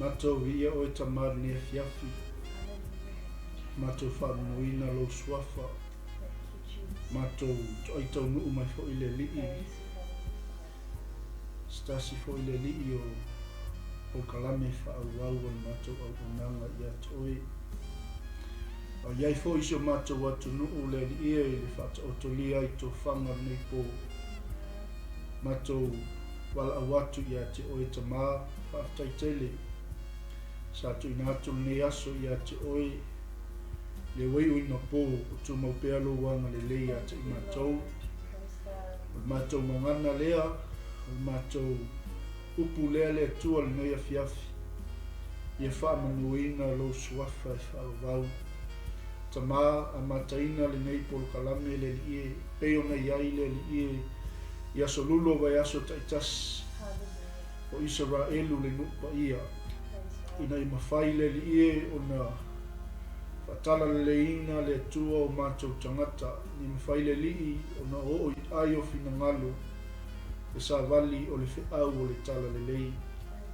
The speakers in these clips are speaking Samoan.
Matou viia oe Tama lenei afiafi. Matou faamanuina lou suafa. Matou toai taunuu mai foi le Alii. Se tasi foi le Alii o polokalame faaauau o le matou auaunaga ia te oe. A i ai foi si o matou atunuu le Alii e i le faataotolia ai tofaga o lenei po. Matou valaau atu ia te oe Tama, faafetai tele. Sa tuuina atu lenei aso ia te oe, le uiuiga po o tumau pea lou agalelei ia te i matou. O le matou gagana lea, o le matou upu lea le Atua lenei afiafi, ia faamanuina lou suafa e faavavau. Tama, amataina lenei polokalame le Alii e, pei ona i ai le Alii e i aso lulu o vaiaso taitasi o Isaraelu le nuu paia, ina ia mafai le Alii e ona faatalaleiina le Atua o matou tagata, ina ia mafai le Alii ona oo i ai o finagalo le savali o le feau o le Talalelei.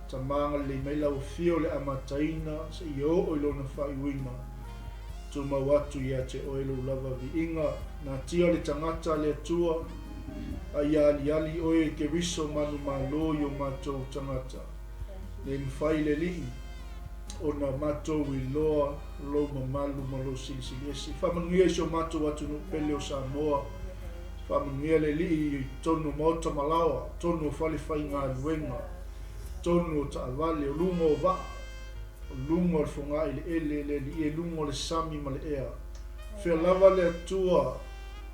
Tama agalelei mai lau Afio o le amataina seia oo i lona faaiuina. Tumau atu ia te oe lou lava viiga, natia le tagata le Atua, a ia aliali oe i Keriso manumalo i o matou tagata. Nei mafai le Alii ona matou iloa lou mamalu ma lou silisili ese. Faamanuia i si o matou atunuu pele o Samoa. Faamanuia le Alii i totonu o maota ma laoa, totonu o fale faigaluega, totonu o taavale, o luga o vaa, o luga o le fogaeleele, le Alii e luga o le sami ma le ea. Fea lava le Atua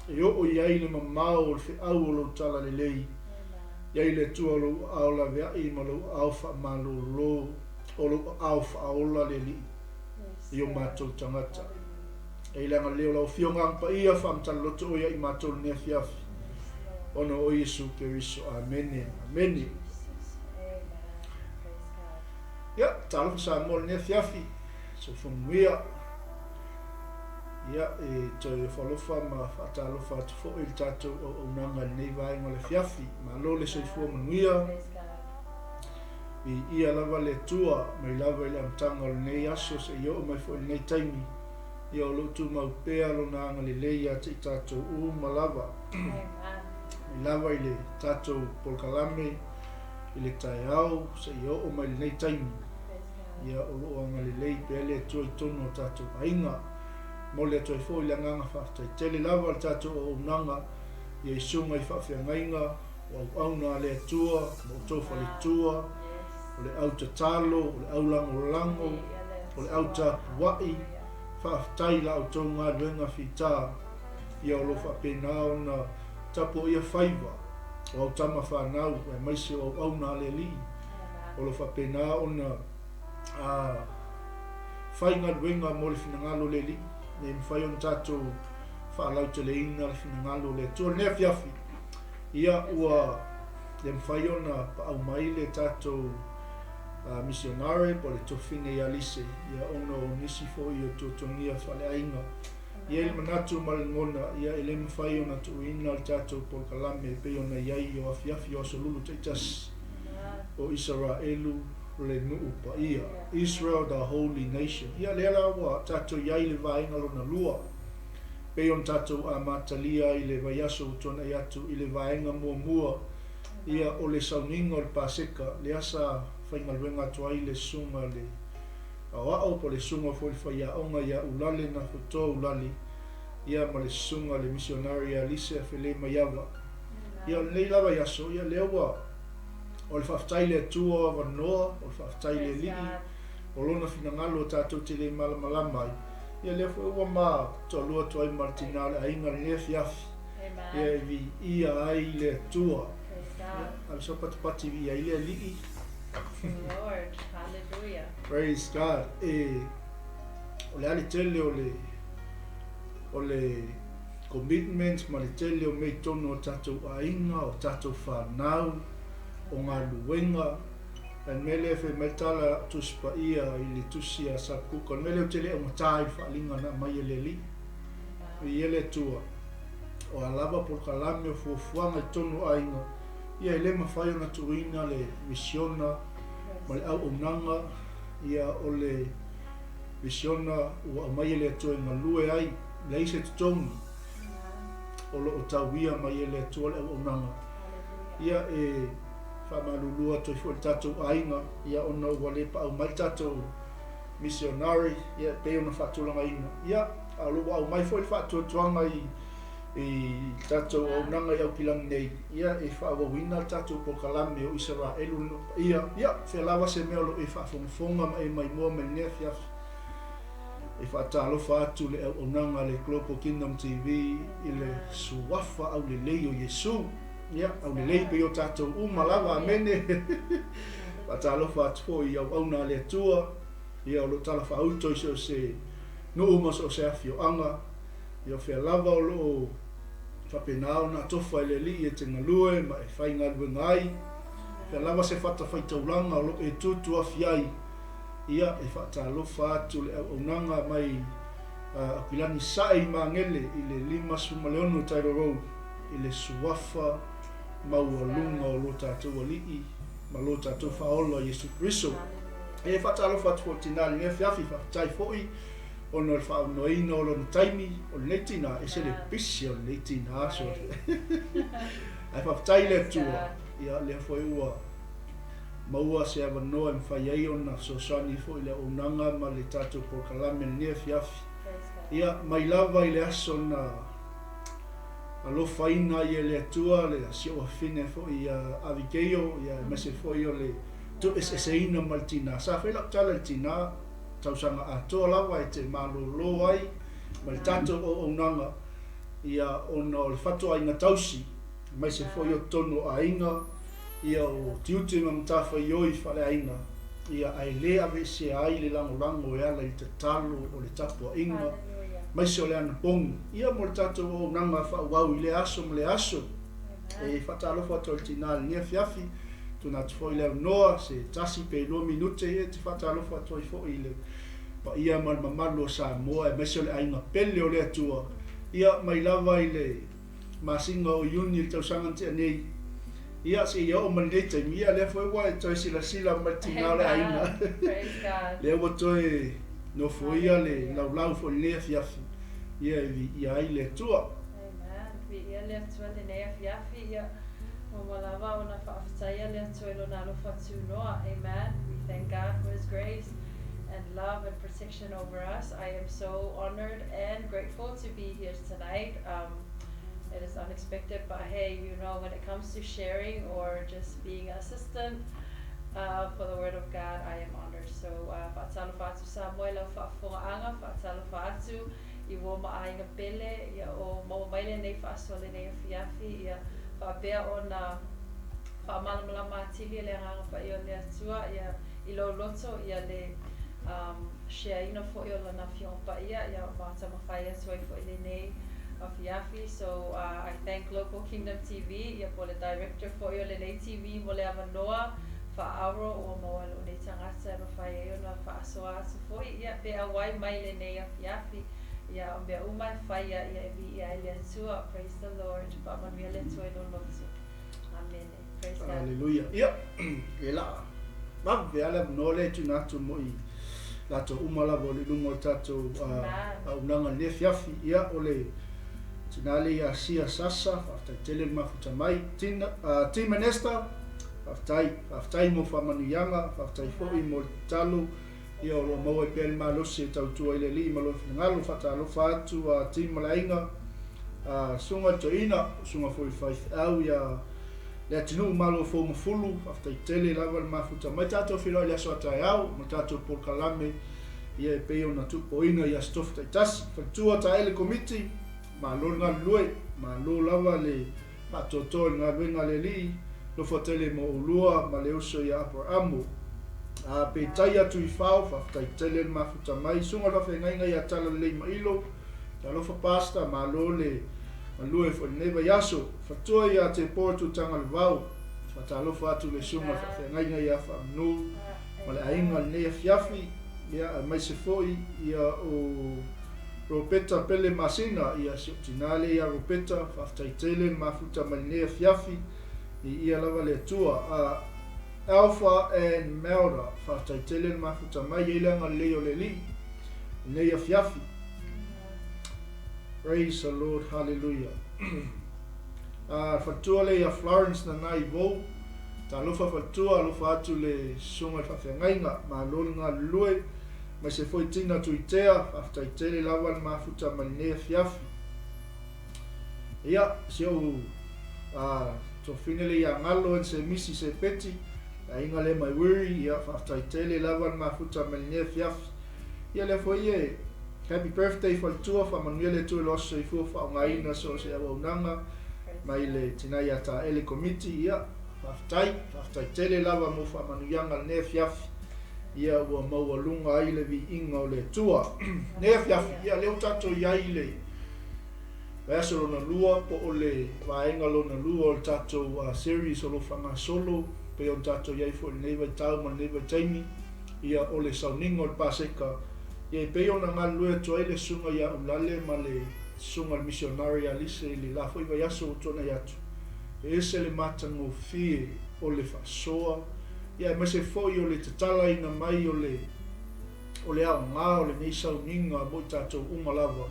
e oo i ai le mamao o le feau o lou talalelei, i ai le Atua o lou aao laveai ma lou aao faamalolo, o lou aao faaola le Alii i o matou tagata. E i le agalelei o lau Afioga Aga Paia, faamatala loto oe ia i matou lenei afiafi, ona o Iesu Keriso. Amene. Amene. Ia, talofa Samoa lenei afiafi, soifua manuia. Ia, e toe alofa ma faatalofa atu foi i le tatou auaunaga i lenei vaega o le afiafi. Malo le soifua manuia. Viia lava le Atua mai lava i le amataga o lenei aso seia oo mai foi i lenei taimi. Ia o lo o tumau pea Lona agalelei ia te i tatou uma lava. Mai lava i le tatou polokalame i le taeao seia oo mai i lenei taimi. Ia o lo o agalelei pea le Atua i totonu o tatou aiga. Momoli atu ai foi le agaga faafetai tele lava i le tatou auaunaga ia i susuga i faafeagaiga o auauna a le Atua ma outou faletua, o le au tatalo, o le au lagolago, o le au tapuai. Faafetai i la outou galuega fita, ia o lo o faapena ona tapuaia faiva o au tama fanau aemaise o auauna a le Alii, o lo o faapena ona fai galuega mo le finagalo o le Alii, ina ia mafai ona tatou faalauteleina le finagalo o le Atua. I lenei afiafi, ia ua le mafai ona paau mai le tatou misionare po o le tofine ia Lise, ia ona o nisi foi o tuatuagia faaleaiga. E i ai le manatu ma le lagona, ia e le mafai ona tuuina le tatou polokalame e pei ona i ai i o afiafi o aso lulu taitasi o Isaraelu le nuu paia, Israel the holy nation. Ia lea la ua tatou i ai i le vaega lona lua, pei ona tatou amatalia ai i le vaiaso ua tuanai atu i le vaega muamua, ia o le sauniga o le Paseka, lea sa faigaluega atu ai le susuga le Aoao po o le susuga foi le faiaoga ia Ulale Nafotoa Ulale, ia ma le susuga le misionari ia Lise Afele Maiava. Ia o lenei lava i aso, ia lea ua o le faafetai i le Atua o avanoa, o le faafetai i le Alii, o Lona finagalo tatou te le malamalama ai, ia lea foi ua ma toalua atu ai ma le tina o le aiga i lenei afiafi, ia e viia ai le Atua. Ia, ave sau patipati e viia ai le Alii. Lord. Hallelujah. Praise God. E, o le a le tele o le, o le commitment ma le tele o mea i totonu o tatou aiga, o tatou fanau, o galuega. A le mea lea e fai mai le tala a Tusi Paia i le tusi a Sapukuka, o le mea lea ou te le augata ai i le faaaliga na aumai e le Alii. Viia le Atua. O a lava polokalame o fuafuaga i totonu o aiga, ia e le mafai ona tuuina le misiona ma le auaunaga Ia, o le misiona ua aumai e le Atua e galue ai, leai se totogi o lo o tauia mai e le Atua le auaunaga. Ia, e faamalulu atu ai foi i le tatou aiga, ia, ona ua le paau mai le tatou misionari, ia, e pei ona faatulagaina. Ia, a o lo o ua aumai foi le faatuatuaga i i le tatou auaunaga i Aukilani nei, ia, e faaauauina le tatou polokalame o Isaraelu le Nuu Paia. Ia, o fea lava se mea o lo o e faafogafoga ma e maimoa mai lenei afiafi, e faatalofa atu le auaunaga a le Global Kingdom TV i le Suafa aulelei o Iesu. Ia, aulelei pei o tatou uma lava, amene. Faatalofa atu foi i auauna a le Atua, ia, o lo o talafaauto i so o se nuu ma so o se afioaga. Ia o fea lava o lo o faapena ona atofa e le Alii e te galue ma e faigaluega ai, fea lava se fatafaitaulaga o lo o e tutuafi ai, ia e faatalofa atu le auaunaga mai Aukilani sae i Magele i le 56 Tidal Road i le Suafa maualuga o lo tatou Alii ma lo tatou Faaola Iesu Keriso. E faatalofa atu foi i le tina i lenei afiafi, faafetai foi ona o le faaaunoaina o lona taimi, o lenei tina, ese le pisi o lenei tina, so ae faafetai i le Atua, ia lea foi ua maua se avanoa e mafai ai ona fesoasoani foi i le auaunaga ma le tatou polokalame i lenei afiafi. Ia, mai lava i le aso na alofaina ai e le Atua le si ou afafine foi ia Avikeio, ia aemaise foi o le tuueseeseina ma le tina. Sa fai lau tala i le tina, tausaga atoa lava e te malolo ai ma le tatou auaunaga, ia ona o le fatuaiga tausi, aemaise foi o totonu o aiga, ia o tiute ma matafaioi faaleaiga, ia ae le aveesea ai le lagolago e ala i le tatalo o le tapuaiga, aemaise o le anapogi, ia mo le tatou auaunaga faaauau i lea aso ma lea aso. E faatalofa atu ai i le tina i lenei afiafi, tuuina atu foi le avanoa, se tasi pe lua minute e te faatalofa atu ai foi i le paia ma le mamalu o Samoa aemaise o le aiga pele o le Atua, ia mai lava i le masina o Iuni i le tausaga na tea nei, ia seia oo mai lenei taimi, ia lea foi ua e toe silasila mai le tina o le aiga. Lea ua toe nofoia le laulau foi i lenei afiafi, ia e viia ai le Atua. Amen. Viia le Atua i lenei afiafi, ia ua lava ona faafetaia le Atua i Lona alofa tunoa. Amen. We thank God for His grace and love and protection over us. I am so honored and grateful to be here tonight. Um, it is unexpected, but hey, you know, when it comes to sharing or just being an assistant for the Word of God, I am honored. So, faatalofa atu Samoa i lau faafofogaaga, faatalofa atu i uo ma aiga pele, ia o maua mai lenei faasoa lenei afiafi, ia faapea ona faamalamalama atili e le Agaga Paia o le Atua, ia i lou loto, ia le um, share ina foi o Lana Afioga Paia, ia ma taumafai atu ai foi lenei afiafi. So, I thank Global Kingdom TV, ia po le director foi o lenei TV mo le avanoa faaauro ua maua e lou nei tagata e mafai ai ona faasoa atu foi, ia, pe auai mai lenei afiafi, ia, o mea uma e faia, ia, e viia ai le Atua. Praise the Lord. Faamanuia le Atua i lou loto. Amene. Praise God. Haleluia. Ia, e la vave lava le avanoa lea e tuuina atu mo i latou uma lava o le luga o le tatou auaunaga i lenei afiafi. Ia, o le tina lea ia Sia Sasa, faafetai tele le mafuta mai. Tina, Team Anesta, faafetai, faafetai mo faamanuiaga, faafetai foi mo le tatalo. Ia, o lo o maua ai pea le malosi e tautua i le Alii ma Lona finagalo. Faatalofa atu a Tim ma le aiga, a Susuga i le Toeaina, Susuga foi i le Faifeau ia Leatinuu Malo Fou Mafulu. Faafetai tele lava le mafuta mai. Tatou feiloai i le aso a taeao ma le tatou polokalame ia e pei ona tuupoina i Aso Tofi taitasi. Faletua Taele Komiti, malo le galulue, malo lava le faatoatoa i le galuega a le Alii, alofa tele mo oulua ma le uso ia Aperamo. A peitai atu i fao, faafetai tele le mafuta mai. Susuga i le Faafeagaiga ia Talalelei Mailo, talofa Pastor, malo le galue foi i lenei vaiaso. Faletua ia Tepora Tutagalevao, faatalofa atu i le Susuga i le Faafeagaiga ia Faamanu ma le aiga i lenei afiafi, ia aemaise foi ia o Ropeta Pele Masina, ia si ou tina lea ia Ropeta, faafetai tele le mafuta mai lenei afiafi, i ia lava le Atua. A. Alpha and Melda, faafetai tele le mafuta mai, e i ai le agalelei o le Alii i lenei afiafi. Praise the Lord, hallelujah. Ah, faletua lea ia Florence Nanai Vou, talofa faletua, alofa atu le susuga i le faafeagaiga, malo le galulue, aemaise foi Tina Tuitea, faafetai tele lava le mafuta mai lenei afiafi. Ia, si ou a tofine le ia Galo and se Misi se Peti, le aiga lea mai Wiri, ia, faafetai tele lava le mafuta mai lenei afiafi. Ia lea foi e Happy birthday faletua, faamanuia le Atua i lo aso soifua faaaogaina so o se auaunaga mai le tina ia Taele Komiti, ia, faafetai, faafetai tele lava mo faamanuiaga lenei afiafi. Ia ua maualuga ai le viiga o le Atua. Lenei afiafi, ia lea ua tatou i ai i le vaiaso lona lua po o le vaega lona lua o le tatou series o lo o faagasolo pei ona tatou i ai foi i lenei vaitau ma lenei vaitaimi, ia o le sauniga o le Paseka, ia e pei ona galulue atu ai le Susuga ia Ulale ma le Susuga i le Misionari ia Lise i le la foi vaiaso ua tuanai atu, e ese le matagofie o le faasoa, ia aemaise foi o le tatalaina mai o le o le aoga o lenei sauniga mo i tatou uma lava,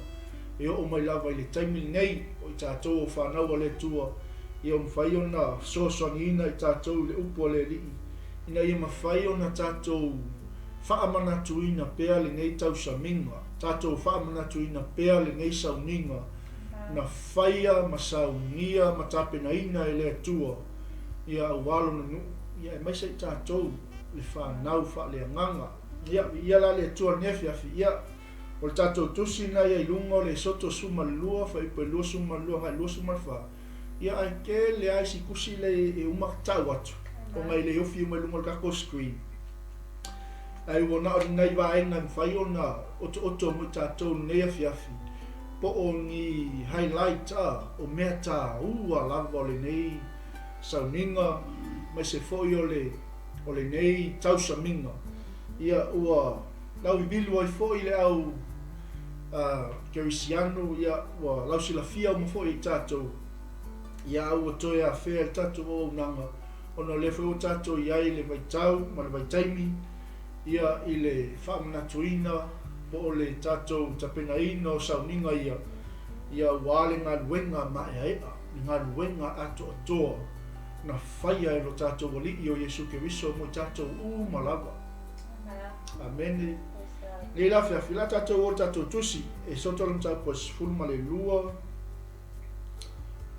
e oo mai lava i le taimi lenei, o i tatou o fanau a le Atua, ia mafai ona fesoasoaniina i tatou i le upu a le Alii, ina ia mafai ona tatou faamanatuina pea lenei tausamiga, tatou faamanatuina pea lenei sauniga na faia ma saunia ma tapenaina e le Atua, ia aua Lona nuu, ia aemaise i tatou le fanau faaleagaga. Ia, viia la le Atua i lenei afiafi. Ia, o le tatou tusi lena ia i luga o le Esoto 12, fuaiupu e 22 agai 24. Ia, ae tele lava isi tusi lea e uma tau atu, ona e le ofi uma i luga o le tatou screen. Ae ua na o ni nai vaega e mafai ona otooto mo i tatou i lenei afiafi, po o ni highlight a, o mea taua lava o lenei sauniga, aemaise foi o le o lenei tausamiga. Ia ua lauivilu ai foi le au Kerisiano, ia ua lausilafia uma foi e i tatou, ia a ua toe afea i le tatou auaunaga, ona o lea foi ua tatou i ai i le vaitau ma le vaitaimi, ia i le faamanatuina po o le tatou tapenaina o sauniga ia, ia aua le galuega maeaea, le galuega atoatoa na faia e lo tatou Alii o Iesu Keriso mo i tatou uma lava. Amene. Nei la afiafi, la tatou o le tatou tusi, e soto le mataupu e 12,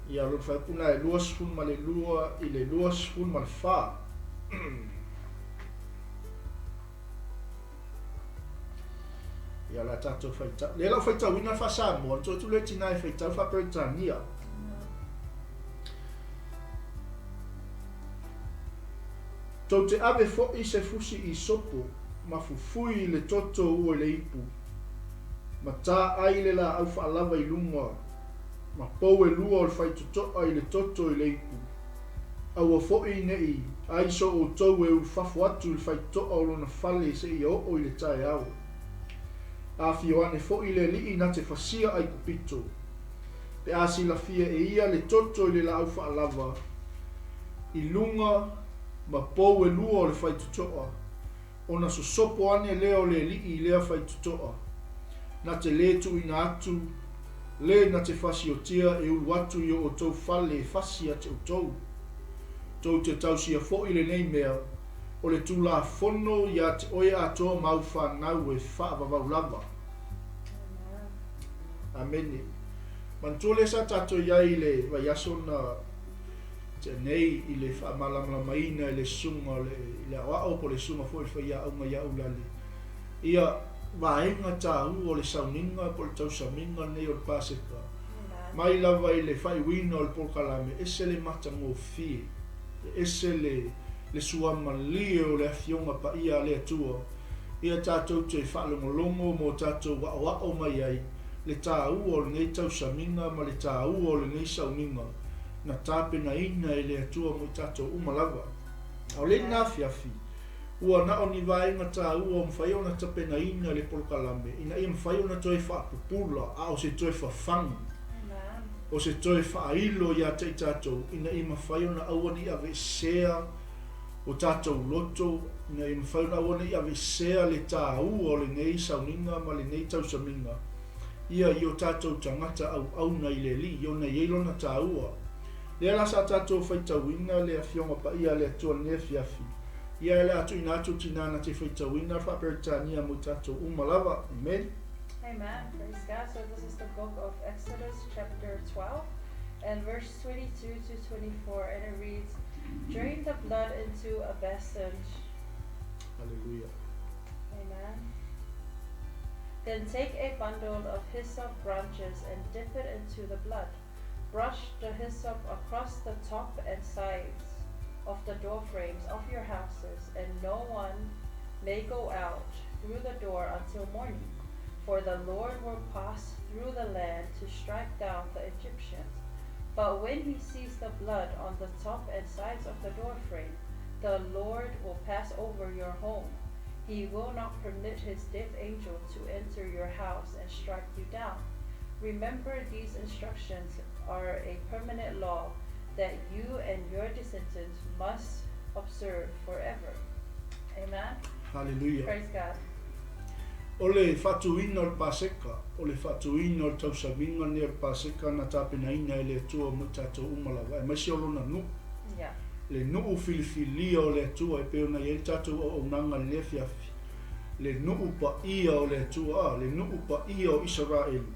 ia lona fuaiupu lena e 22 i le 24. Ia la tatou faitau. Lea lau faitauina le faa-Samoa, na tuu atu le tina e faitau faa-Peretania. Tou te ave foi se fusi isopo ma fufui i le toto ua i le ipu, ma tā ai le laau faalava i luga, ma pou e lua o le faitotoa i le toto i le ipu. Aua foi ne i ai so outou e ulufafo atu i le faitotoa o lona fale seia oo i le taeao. Afio ane foi le alii na te fasia Aikupito, pe a silafia e ia le toto i le laau faalava i luga ma pou e lua o le faitotoa, ona sosopo ane lea o le alii i lea faitotoa, na te lē tuuina atu, lē na te fasiotia e ulu atu i o outou fale e fasi ia te outou. Tou te tausia foi lenei mea, o le Tulafono ia te oe atoa ma au fanau e faavavau lava. Amene. Manatua lea sa tatou i ai i le vaiaso na tea nei i le faamalamalamaina e le susuga o le, i le aoao po o le susuga foi i le faiaoga ia Ulale, ia vaega taua o le sauniga po o le tausamiga lenei o le Paseka, mai lava i le faaiuina o le polokalame, ese le matagofie, ese le, le suamalie o le Afioga Paia a le Atua, ia tatou te faalogologo ma o tatou aoao mai ai le taua o lenei tausamiga ma le taua o lenei sauniga na tapenaina e le Atua mo i tatou uma lava. A o lena afiafi, ua na o ni vaega taua ua mafai ona tapenaina e le polokalame ina ia mafai ona toe faapupula, a o se toe fafagu, o se toe faailo ia te i tatou ina ia mafai ona aua ne i aveesea. o tatou loto ina ia mafai ona aua ne i aveesea le tāua o lenei sauniga ma lenei tausamiga ia i o tatou tagata auauna i le Alii ona e i ai lona tāua. Lea la sa tatou faitauina le Afioga Paia a le Atua i lenei afiafi, ia e le a tuuina atu le tinā na te faitauina le Faa-Peretania mo i tatou uma lava. Amen. Amen. Praise God. So this is the book of Exodus chapter 12 and verse 22 to 24 and it reads, Drain the blood into a basin. Hallelujah. Amen. Then take a bundle of hyssop branches and dip it into the blood. Brush the hyssop across the top and sides of the door frames of your houses, and no one may go out through the door until morning. For the Lord will pass through the land to strike down the Egyptians. But when he sees the blood on the top and sides of the door frame, the Lord will pass over your home. He will not permit his death angel to enter your house and strike you down. Remember, these instructions are a permanent law that you and your descendants must observe forever. Amen. Hallelujah. Praise God. O le faatuina o le Paseka, o le faatuina o le tausamiga lenei o le Paseka na tapenaina e le Atua mo i tatou uma lava, aemaise o Lona nuu, Yeah. le nuu filifilia o le Atua e pei ona i ai le tatou auaunaga i lenei afiafi, le nuu paia o le Atua, a, le nuu paia o Isaraelu.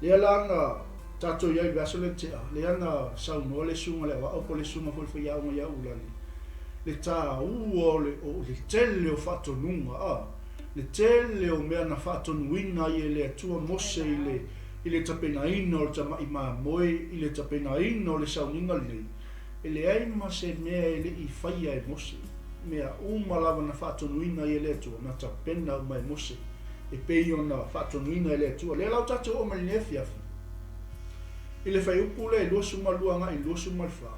Lea la na tatou i ai i le vaiaso lea na tea, lea na saunoa le susuga i le aoao po o le susuga foi i le faiaoga ia Ulani, le tāua o le, o le tele o faatonuga, a, le tele o mea na faatonuina ai e le Atua Mose i le, i le tapenaina o le tama'i mamoe, i le tapenaina o le sauniga lenei, e leai ma se mea e le i faia e Mose. Mea uma lava na faatonuina ai e le Atua, na tapena uma e Mose, e pei ona faatonuina e le Atua. Lea la ua tatou oo mai i lenei afiafi, i le fuaiupu lea e 22 agai i le 24,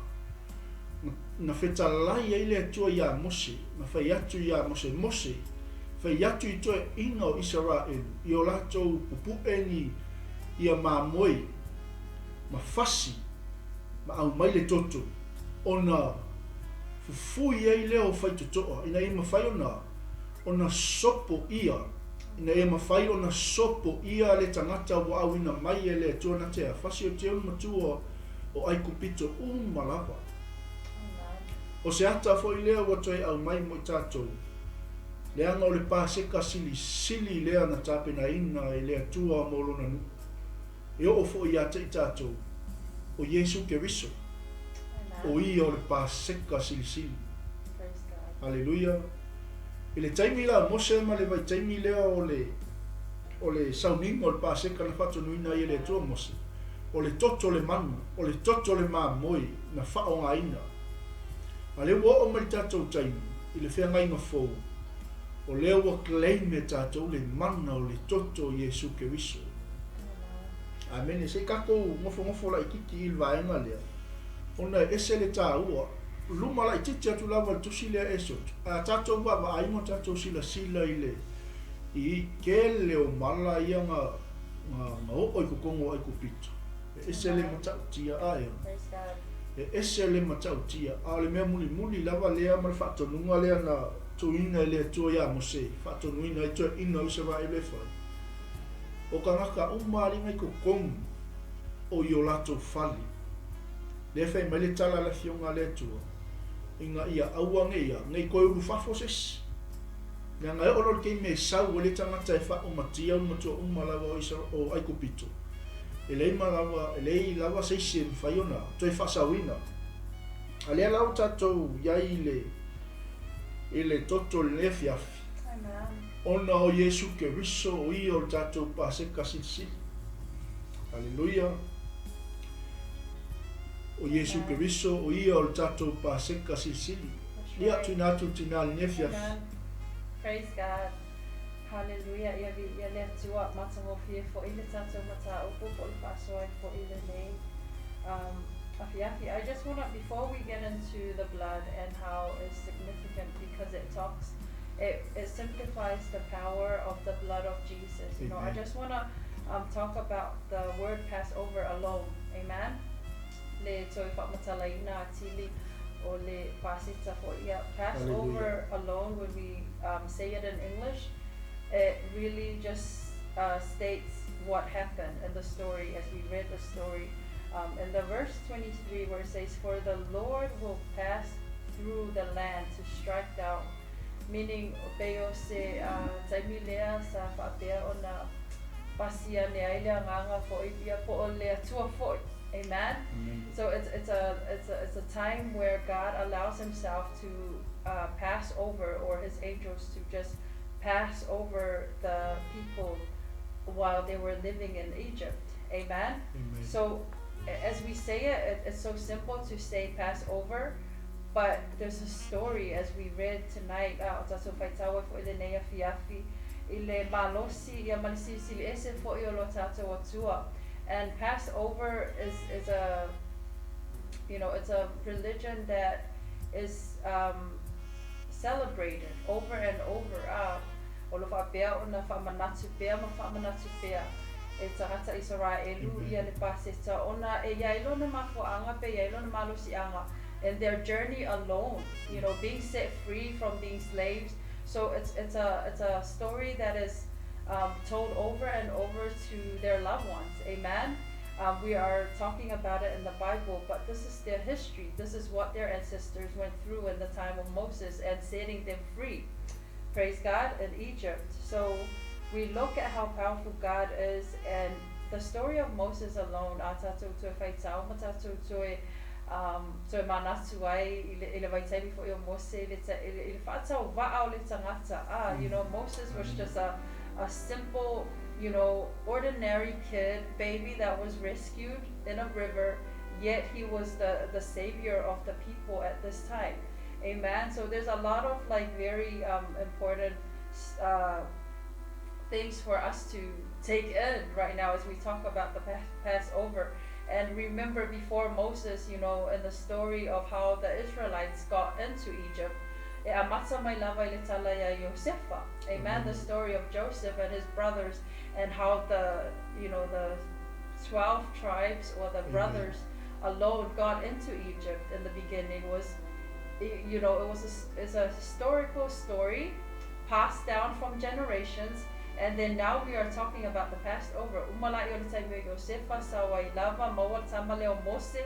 Na fetalai ai le Atua iā Mose, na fai atu iā Mose, Mose, fai atu i toeaiina o Isaraelu i o latou pupuʻe ni ia mamoe ma fasi ma aumai le toto, ona fufui ai lea o faitotoa, ina ia mafai ona ona sopo ʻia, ina ia mafai ona sopo ʻia le tagata ua auina mai e le Atua na te fasi o te matua o Aikupito uma lava. O se ata foi lea ua toe aumai mo i tatou, leaga o le Paseka silisili lea na tapenaina e le Atua mo Lona nuu, e oo foi ia te i tatou, o Iesu Keriso, o Ia o le Paseka silisili. Aleluia! I le taimi la o Mose ma le vaitaimi lea o le, o le sauniga o le Paseka na faatonuina ai e le Atua Mose, o le toto o le manu, o le toto o le mamoe na faaaogaina. A lea ua oo mai le tatou taimi i le feagaiga fou, o lea ua claim e tatou le mana o le toto o Iesu Keriso. Amene. Se i tatou nofonofo laitiiti i le vaega lea, ona e ese le taua. Luma laitiiti atu lava i le tusi lea Esoto, a tatou vaavaai ma tatou silasila i le i tele o mala ia na na oo i totonu o Aikupito, e ese le matautia a ea. E ese le matautia, a o le mea mulimuli lava lea ma le faatonuga lea na tuuina e le Atua iā Mose, faatonuina ai toeaiina o Isaraelu e fai, o tagata uma aliga i totonu o i o latou fale. Lea e fai mai le tala a le Afioga a le Atua, ina ia aua ne i a, ne i toe ulufafo se isi. Leaga e oo loa i le taimi e sau ai le tagata e faaumatia ulu matua uma lava o Isara, o Aikupito, e leai ma lava, e leai lava se isi e mafai ona toe faasaoina. A lea la ua tatou i ai i le, i le toto i lenei afiafi, ona o Iesu Keriso, o Ia o le tatou Paseka silisili. Aleluia! O Iesu Keriso, o Ia o le tatou Paseka silisili. Ia, tuuina atu i le tinā i lenei afiafi. Amen. Praise God. Hallelujah. Ia viia le Atua, matagofie foi le tatou mataupu po o le faasoa ai foi lenei um, afiafi. I just wanna, before we get into the blood and how it's significant because it talks, it, it simplifies the power of the blood of Jesus. You know, I Amen. just wanna um, talk about the word Passover alone. Amen. Le toe faamatalaina atili o le Paseta foi. Ia, Passover alone, when we say it in English, it really just states what happened in the story as we read the story. In the verse 23 where it says, "For the Lord will pass through the land to strike down," meaning pei o se taimi lea sa faapea ona pasi ane ai le Agaga foi ia po o le Atua foi. Amen. Amen. So it's a time where God allows himself to pass over, or his angels to just pass over the people while they were living in Egypt. Amen. Amen. So as we say it, it's so simple to say Passover, but there's a story as we read tonight, o tatou faitau ai foi i lenei afiafi, i le malosi ia ma le silisili ese foi o lo tatou Atua. And Passover is a you know, it's a religion that is celebrated over and over. O lo faapea ona faamanatu pea ma faamanatu pea e tagata Isaraelu ia le Paseta ona e iai lona mafuaaga pe iai lona malosiaga in their journey alone, being set free from being slaves. So it's a story that is told over and over to their loved ones. Amen. We are talking about it in the Bible, but this is their history. This is what their ancestors went through in the time of Moses and setting them free. Praise God, in Egypt. So we look at how powerful God is, and the story of Moses alone, a tatou toe faitau ma tatou toe manatu ai i le vaitaimi foi o Mose i le faatauva'a o le tagata. Moses was just a simple, ordinary kid, baby that was rescued in a river, yet he was the savior of the people at this time. Amen. So there's a lot of like very important things for us to take in right now as we talk about the Passover. And remember before Moses, in the story of how the Israelites got into Egypt, e amata mai lava i le tala ia Iosefa. Amen. The story of Joseph and his brothers and how the, you know, the 12 tribes or the Amen. Brothers alone got into Egypt in the beginning was, you know, it was a, s- it's a historical story passed down from generations. And then now we are talking about the Passover. Uma la'i o le taimi o Iosefa sa wai lava maua le tama lea o Mose.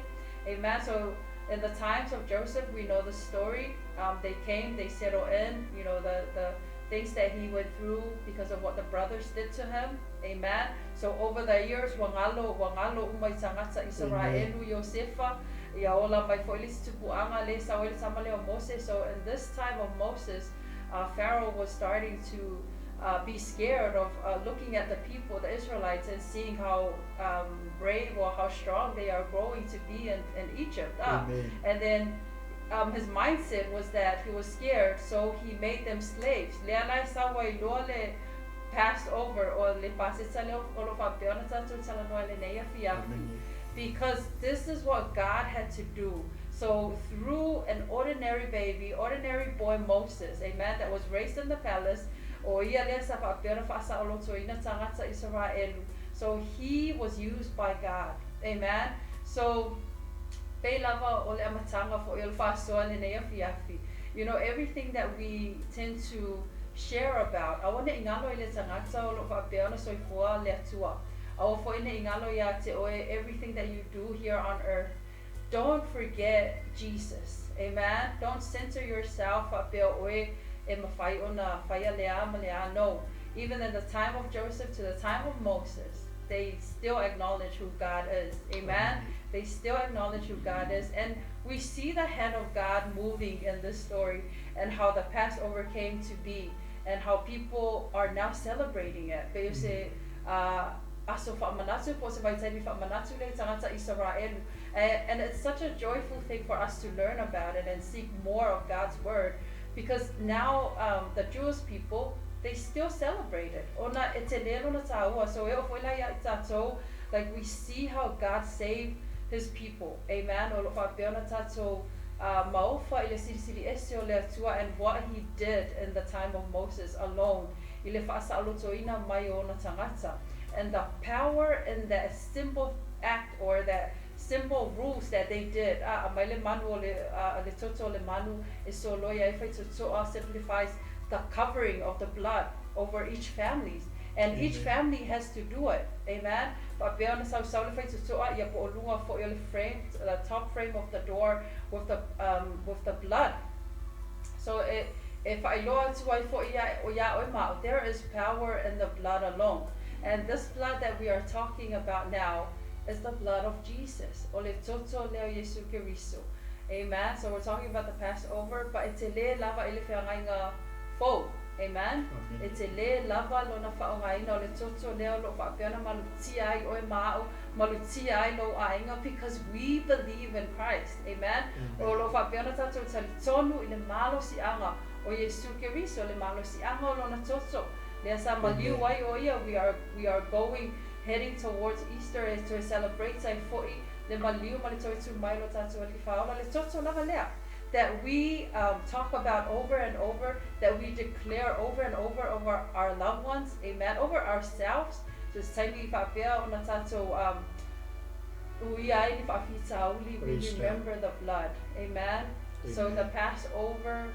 Amen. So in the times of Joseph, we know the story. They came, they settled in, the things that he went through because of what the brothers did to him. Amen. So over the years, ua galo, ua galo uma i tagata Isaraelu Iosefa, ia ola mai foi le isi tupuaga le sau ai le tama lea o Mose. So in this time of Moses, Pharaoh was starting to be scared of looking at the people, the Israelites, and seeing how brave or how strong they are growing to be in Egypt. Amen. And then his mindset was that he was scared, so he made them slaves. Lea la e sau ai loa le Passover o le Paseta lea o lo faapea ona tatou talanoa i lenei afiafi Amen. Because this is what God had to do. So through an ordinary baby, ordinary boy Moses, amen, that was raised in the palace, o ia lea sa faapea ona faasaolotoina tagata Isaraelu. So he was used by God. Amen. So pei lava o le amataga foi o le faasoa lenei afiafi. Everything that we tend to share about, aua ne'i galo i le tagata o lo'o faapea ona soifua le Atua. Aua foi ne'i galo iā te oe everything that you do here on earth. Don't forget Jesus. Amen. Don't center yourself faapea oe e mafai ona faia le a ma le a. No. Even in the time of Joseph to the time of Moses, they still acknowledge who God is. Amen. They still acknowledge who God is. And we see the hand of God moving in this story and how the Passover came to be and how people are now celebrating it. Pei o se aso faamanatu po o se vaitaimi faamanatu le tagata Isaraelu. And it's such a joyful thing for us to learn about it and seek more of God's word because now the Jewish people, they still celebrate it. Ona e tele lona tāua. So e o foi la ia i tātou, like we see how God saved his people. Amen. O lo faapea ona tātou maofa i le silisili ese o le Atua and what he did in the time of Moses alone. I le faasaolotoina mai o ona tagata. And the power in that simple act or that simple simple rules that they did. Aumai le manu o le, le toto o le manu e soloi ai faitotoa simplifies the covering of the blood over each families. And each family has to do it. Amen. Faapea ona sausau le faitotoa ia po o luga foi o le frame, the top frame of the door with the, with the blood. So e, e faailoa atu ai foi ia, iā oe ma au, there is power in the blood alone. And this blood that we are talking about now is the blood of Jesus. O le toto lea o Iesu Keriso. Amen. So we're talking about the Passover, but e tele lava i le feagaiga fou. Amen. Amen. E tele lava lona faaaogaina o le toto lea o lo o faapea ona malutia ai oe ma au, malutia ai lou aiga, because we believe in Christ. Amen. Amen. O lo o faapea ona tatou talitonu i le malosiaga o Iesu Keriso, le malosiaga o lona toto lea sa maliu Amen. ai o ia. We are, we are going, heading towards Easter e toe celebrate ai foi le maliu ma le toe tu mai o lo tatou Alii Faaola, le toto lava lea that we talk about over and over, that we declare over and over over our loved ones, amen, over ourselves. So se taimi i faapea ona tatou uia ai ni faafitauli, we Praise God. remember the blood, amen. So the Amen. Passover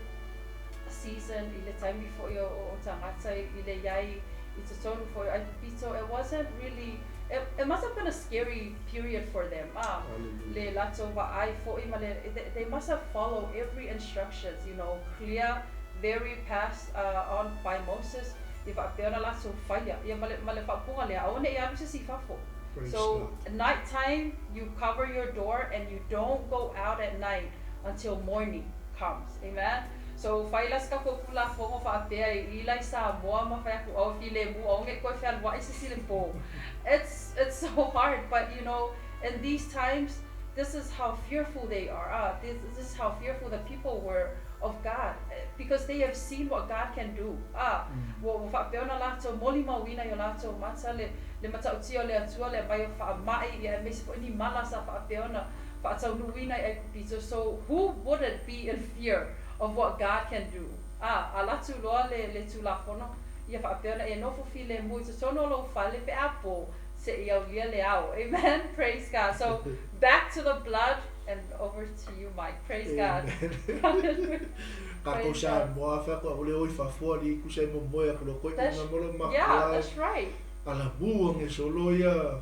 season i le taimi foi o, o, o tagata i le iai i totonu foi o Aikupito, it wasn't really, it must have been a scary period for them. Hallelujah. Le latou vaai foi ma le, they must have followed every instructions, clear, very passed on by Moses, ia faapea ona latou faia, ia ma le, ma le faaupuga lea, aua ne i alu se isi i fafo. Praise So God. night time, you cover your door and you don't go out at night until morning comes. Amen. So fai la se tatou Tulafono faapea i ila i Samoa ma fai atu ao filemu aua ne i toe fealuai se isi i le po. It's so hard, but in these times, this is how fearful they are. This is how fearful the people were of God, because they have seen what God can do. Ua, ua faapea ona latou molimauina i o latou mata le, le matautia o le Atua le aumai o faamai ia aemaise foi ni mala sa faapea ona faataunuuina i Aikupito. So who wouldn't be in fear of what God can do? Alu atu loa le, le Tulafono, ia faapea ona e nofo filemu i totonu o lou fale pe a po seia aulia le ao. Amen. Praise God. So back to the blood and over to you, Mike. Praise God. Amen. Tatou Praise God. Samoa fai atu aʻo le o i fafo alii kusa e momoe aku loa koe That's ina mo lo yeah, makua that's right. ala mu age solo ia.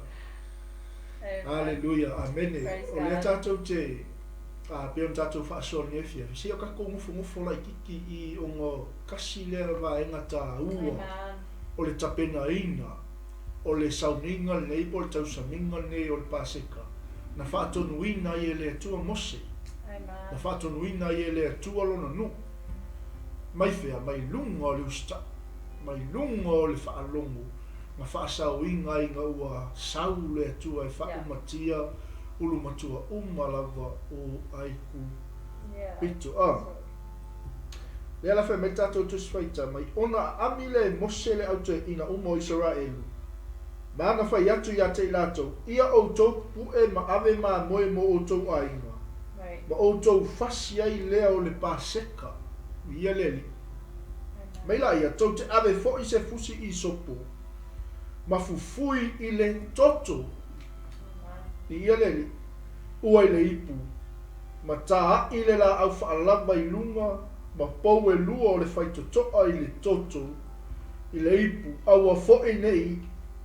Amen. Haleluia. Amene. Praise O lea God. tatou te a pei ona tatou faasoa nei afiafi, se o tatou nofonofo laitiiti i ona tasi lea vaega taua Amen. o le tapenaina o le sauniga lenei po o le tausamiga lenei o le Paseka na faatonuina ai e le Atua Mose, na Amen. faatonuina ai e le Atua lona nuu, mai fea, mai luga o le usitai, mai luga o le faalogo na faasaoina ai ina ua sau le Atua e faaumatia ulumatua uma lava o Aikupito. Lea la fai mai tatou Tusi Faitau mai, ona aami lea e Mose le au toeaina uma o Isaraelu, ma ana fai atu ia te i latou, Ia outou pupu'e ma ave mamoe mo outou aiga, ma outou fasi ai lea o le Paseka, viia le Alii. Mai laia, tou te ave foi se fusi isopo, ma fufui i le toto, viia le Alii, ua i le ipu, ma tāaʻi le laau faalava i luga ma pou e lua o le faitotoa i le toto i le ipu, aua foi ne i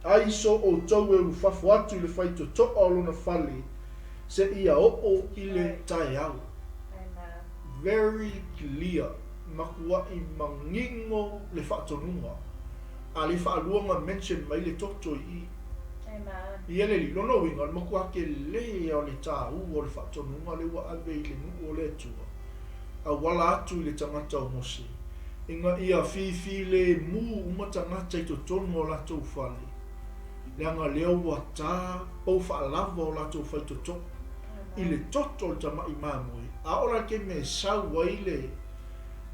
ai so outou e ulufafo atu i le faitotoa o lona fale seia oo i le taeao. Very clear, matuaʻi manino le faatonuga, a le faalua ona mention mai le toto i i. Ia le Alii, lona uiga, o le matua tele o le tāua o le faatonuga lea ua ave i le nuu o le Atua, auala atu i le tagata o Mose, ina ia fifilemu uma tagata i totonu o latou fale, leaga lea ua ta pou faalava o latou faitotoa i le toto o le tamaʻi mamoe, a oo la i le taimi e sau ai le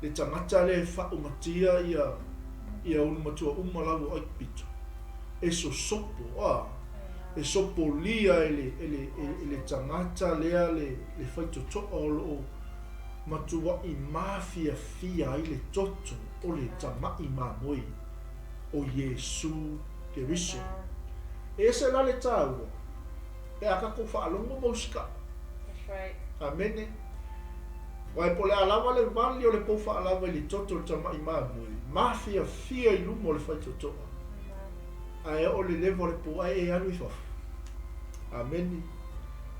le tagata lea e faaumatia ia ia ulumatua uma lava o Aikupito, e sosopo, a, e sopolia e le, e le, e le tagata lea le, le faitotoa o lo o matuaʻi mafiafia ai le toto o le tamaʻi mamoe o Iesu Keriso. E ese la le tāua. Pe a tatou faalogo ma usitai. That's right. Amene. Aua e po o le a lava le vali o le pou faalava i le toto o le tama'i mamoe, mafiafia i luma o le faitotoa, ae oo le leva o le pou ae e alu i fafo. Amene.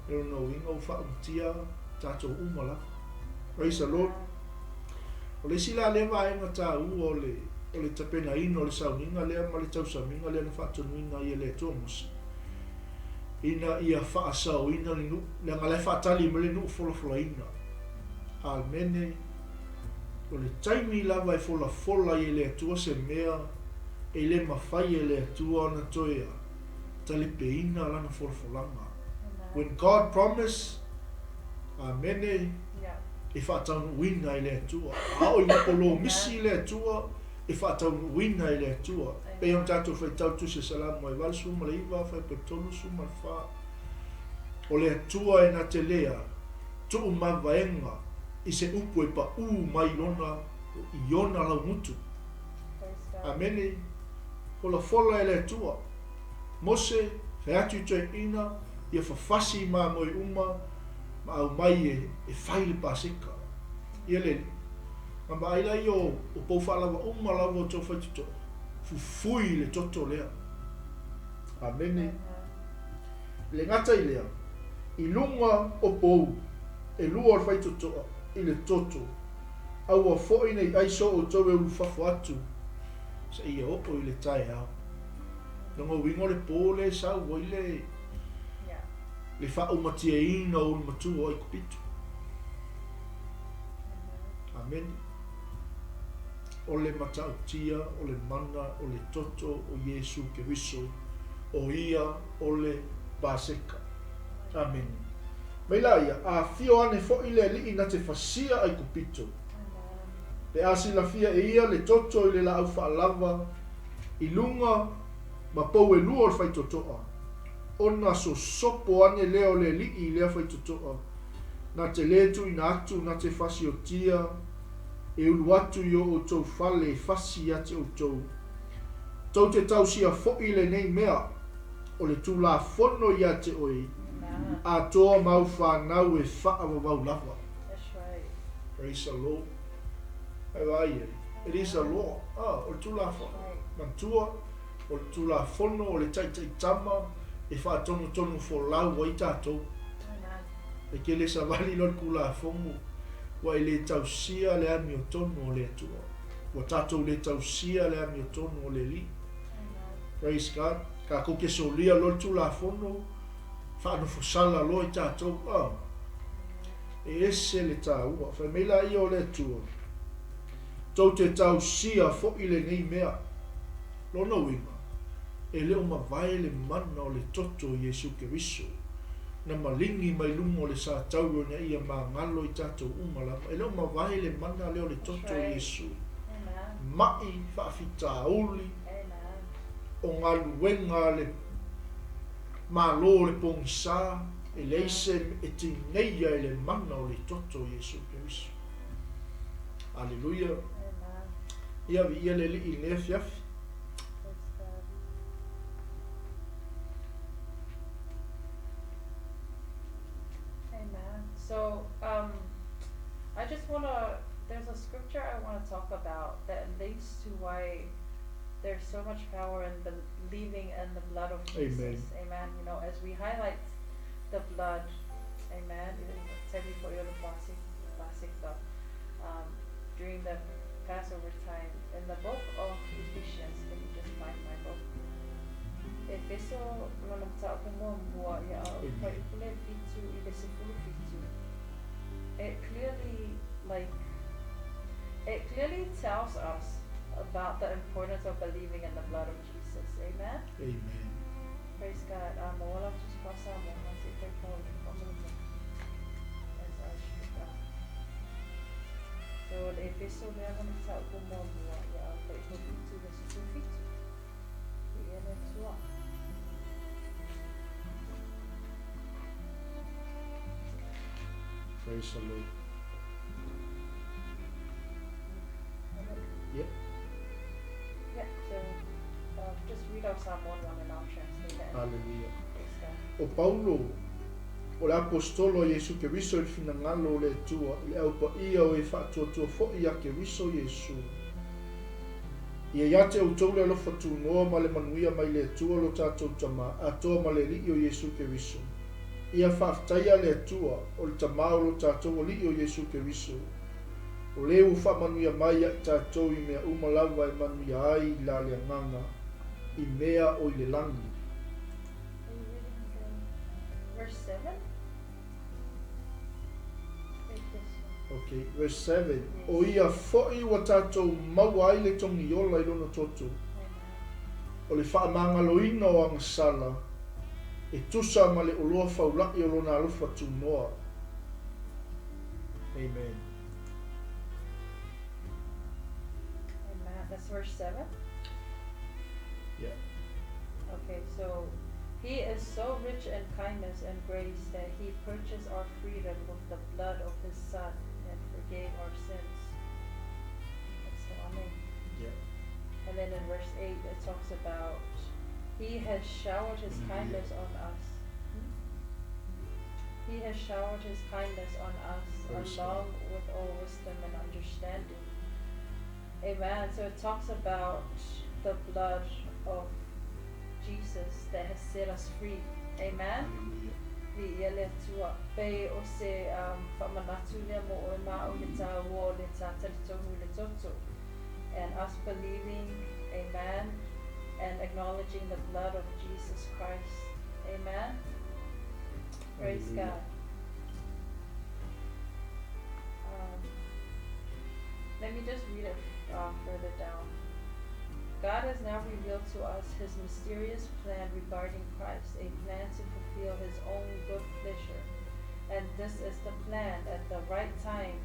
O lona uiga ua faaumatia tatou uma lava. Praise the Lord. O le isi la lea vaega taua o le o le tapenaina o le sauniga lea ma le tausamiga lea na faatonuina ai e le Atua Mose, ina ia faasaoina le nuu, leaga la e faatali mai le nuu folafolaina. Amene. O le taimi lava e folafola ai e le Atua se mea, e le mafai e le Atua ona toe talepeina lana folafolaga. When God promise, Amene, e faataunuuina e le Atua. A oo ina polomisi le Atua, e faataunuuina e le Atua. E pei ona tatou faitau i le Tusi a Salamo e 89, fuaiupu e 34, O le Atua e na te lea tuumavaega i se upu e paū mai lona i ona laugutu. Amene. Folafola e le Atua. Mose, fai atu i toeaiina, ia fafasi i mamoe uma ma aumai e, e fai le Paseka. Ia le Alii. Na vaai la ia o, o pou faalava uma lava o tou faitotoa, fufui i le toto lea. Amene. E le gata i lea, i luga o pou e lua o le faitotoa i le toto, aua foi nei ai so outou e ulufafo atu seia oo i le taeao. Lona uiga o le po lea e sau ai le, le faaumatiaina o ulumatua o Aikupito. Amene. O le matautia, o le mana, o le toto o Iesu Keriso, o ia o le Paseka. Amene. Mai la ia, afio ane foi le Alii na te fasia Aikupito. Pe a silafia e ia le toto i le laau faalava i luga ma pou e lua o le faitotoa, ona sosopo ane lea o le Alii i lea faitotoa, na te lē tuuina atu na te fasiotia e ulu atu i o outou fale e fasi ia te outou. Tou te tausia foʻi lenei mea o le Tulafono ia te oe, atoa ma au fanau e faavavau lava. Praise the Lord. Ai vaai ai. It is a law. Ah, o le Tulafono. Manatua, o le Tulafono o le taitaitama e faatonutonu folau ai tatou. E te le savali loa le Tulafono, ua e le tausia le amiotonu o le Atua. Ua tatou le tausia le amiotonu o le Alii. Praise God. Tatou te solia loa le Tulafono, faanofosala loa i tatou. Oh. E ese le taua. Fai mai laia o le Atua, tou te tausia foi lenei mea. Lona uiga, e le o mavae le mana o le toto o Iesu Keriso, na maligi mai luga o le satauro ina ia magalo i tatou uma lava. E le o mavae le mana lea o le toto o Iesu. Maʻi faafitauli o galuega a le Malo o le pogisa, e leai se e tineia e le mana o le toto o Iesu Keriso. Aleluia. Ia viia le Alii i lenei afiafi. Amen. So, um, I just want to, there's a scripture I want to talk about that links to why there's so much power in believing in the blood of Jesus. Amen. Amen. You know, as we highlight the blood, amen, during the Passover time. In the book of Ephesians, let me just find my book. Efeso lona mataupu muamua ia fuaiupu le 7 i le 17. It clearly like it clearly tells us about the importance of believing in the blood of Jesus. Amen. Amen. Praise God. Maua lau Tusi Faa-Samoa ma se i faitau faamolemole as I should. So o le Efeso lea lona mataupu muamua ia fuaiupu 7 i le 17. Viia le Atua. Praise the Lord. Yep. Yeah, so just read our Samoan one and I'll translate it. Hallelujah. Praise God. O Paulo, o le Aposetolo a Iesu Keriso i le finagalo o le Atua, i le Au Paia o e faatuatua foi ia Keriso Iesu. Ia ia te outou le alofa tunoa ma le manuia mai le Atua lo tatou Tama, atoa ma le Alii o Iesu Keriso. Ia faafetaia le Atua, o le Tama o lo tatou Alii o Iesu Keriso, o le ua faamanuia mai ia i tatou i mea uma lava e manuia ai i la le agaga, i mea o i le lagi. Are you reading from verse 7? Read this one. Ok, verse 7. O ia foi ua tatou maua ai le togiola i lona toto, o le faamagaloina o agasala, e tusa ma le oloa faula'i o lona alofa tunoa. Amen. Amen. That's verse 7? Yeah. Okay, so he is so rich in kindness and grace that he purchased our freedom with the blood of his Son and forgave our sins. That's the one. Yeah. And then in verse 8, it talks about he has showered his kindness on us. He has showered his kindness on us Verse along with all wisdom and understanding. Amen. So it talks about the blood of Jesus that has set us free. Amen. Hallelujah. Viia le Atua. Pei o se faamanatu lea mo oe ma au i le tāua o le tā talitonu i le toto. And us believing, amen, and acknowledging the blood of Jesus Christ. Amen. Praise Hallelujah. God. Let me just read it further down. God has now revealed to us his mysterious plan regarding Christ, a plan to fulfill his own good pleasure. And this is the plan. At the right time,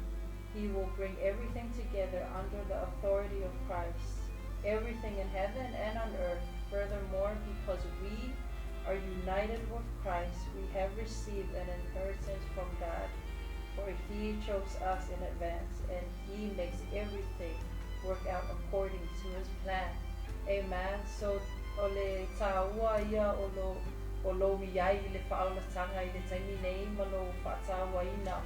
he will bring everything together under the authority of Christ, everything in heaven and on earth. Furthermore, because we are united with Christ, we have received an inheritance from God. For he chose us in advance, and he makes everything work out according to his plan. Amen. So, o le tāua ia o lo, o lou i ai i le faaolataga i le taimi nei ma lou faatauaina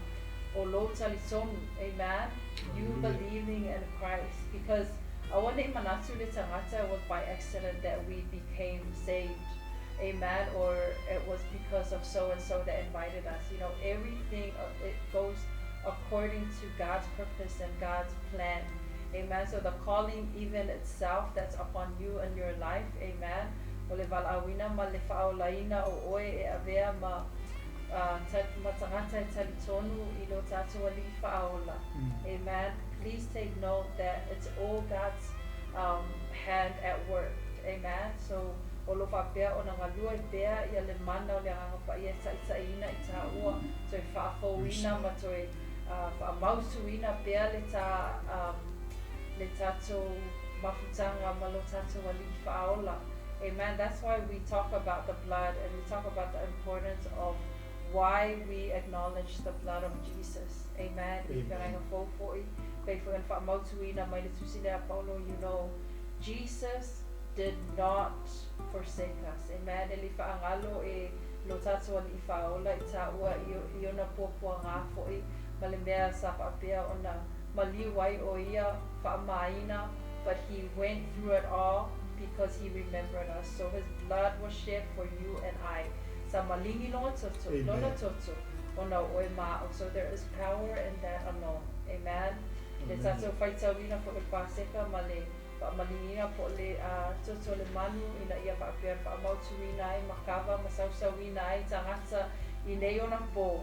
o lou talitonu. Amen. You Hallelujah. believing in Christ. Because aua nei manatu le tagata it was by accident that we became saved. Amen. Or it was because of so and so that invited us. You know, everything, it goes according to God's purpose and God's plan. Amen. So the calling even itself that's upon you and your life. Amen. O le valaauina ma le faaolaina o oe e avea ma ma tagata e talitonu i lo tatou Alii faaola. Amen. Please take note that it's all God's hand at work. Amen. So o lo faapea ona galue pea ia le mana o le Agaga Paia e taitaiina i tāua, toe faafouina ma toe faamautuina pea le tā le tatou mafutaga ma lo tatou Alii faaola. Amen. That's why we talk about the blood and we talk about the importance of why we acknowledge the blood of Jesus. Amen. I Amen. feagaiga fou foi, pei foi ona faamautuina mai le tusi lea Paulo, Jesus did not forsake us. Amen. E le faagalo e lo tatou Alii faaola i tāua i ona puapuagā foi ma le mea sa faapea ona maliu ai o ia faamaina, but he went through it all because he remembered us. So his blood was shed for you and I. Sa maligi lona toto, Amen. lona toto, ona o oe ma au. So there is power in that alone. Amen. Le Amen. tatou faitauina foi le Paseka ma le faamaligina po o le toto o le manu ina ia faapea ona faamautuina ai ma kava ma sausauina ai tagata i nei ona po.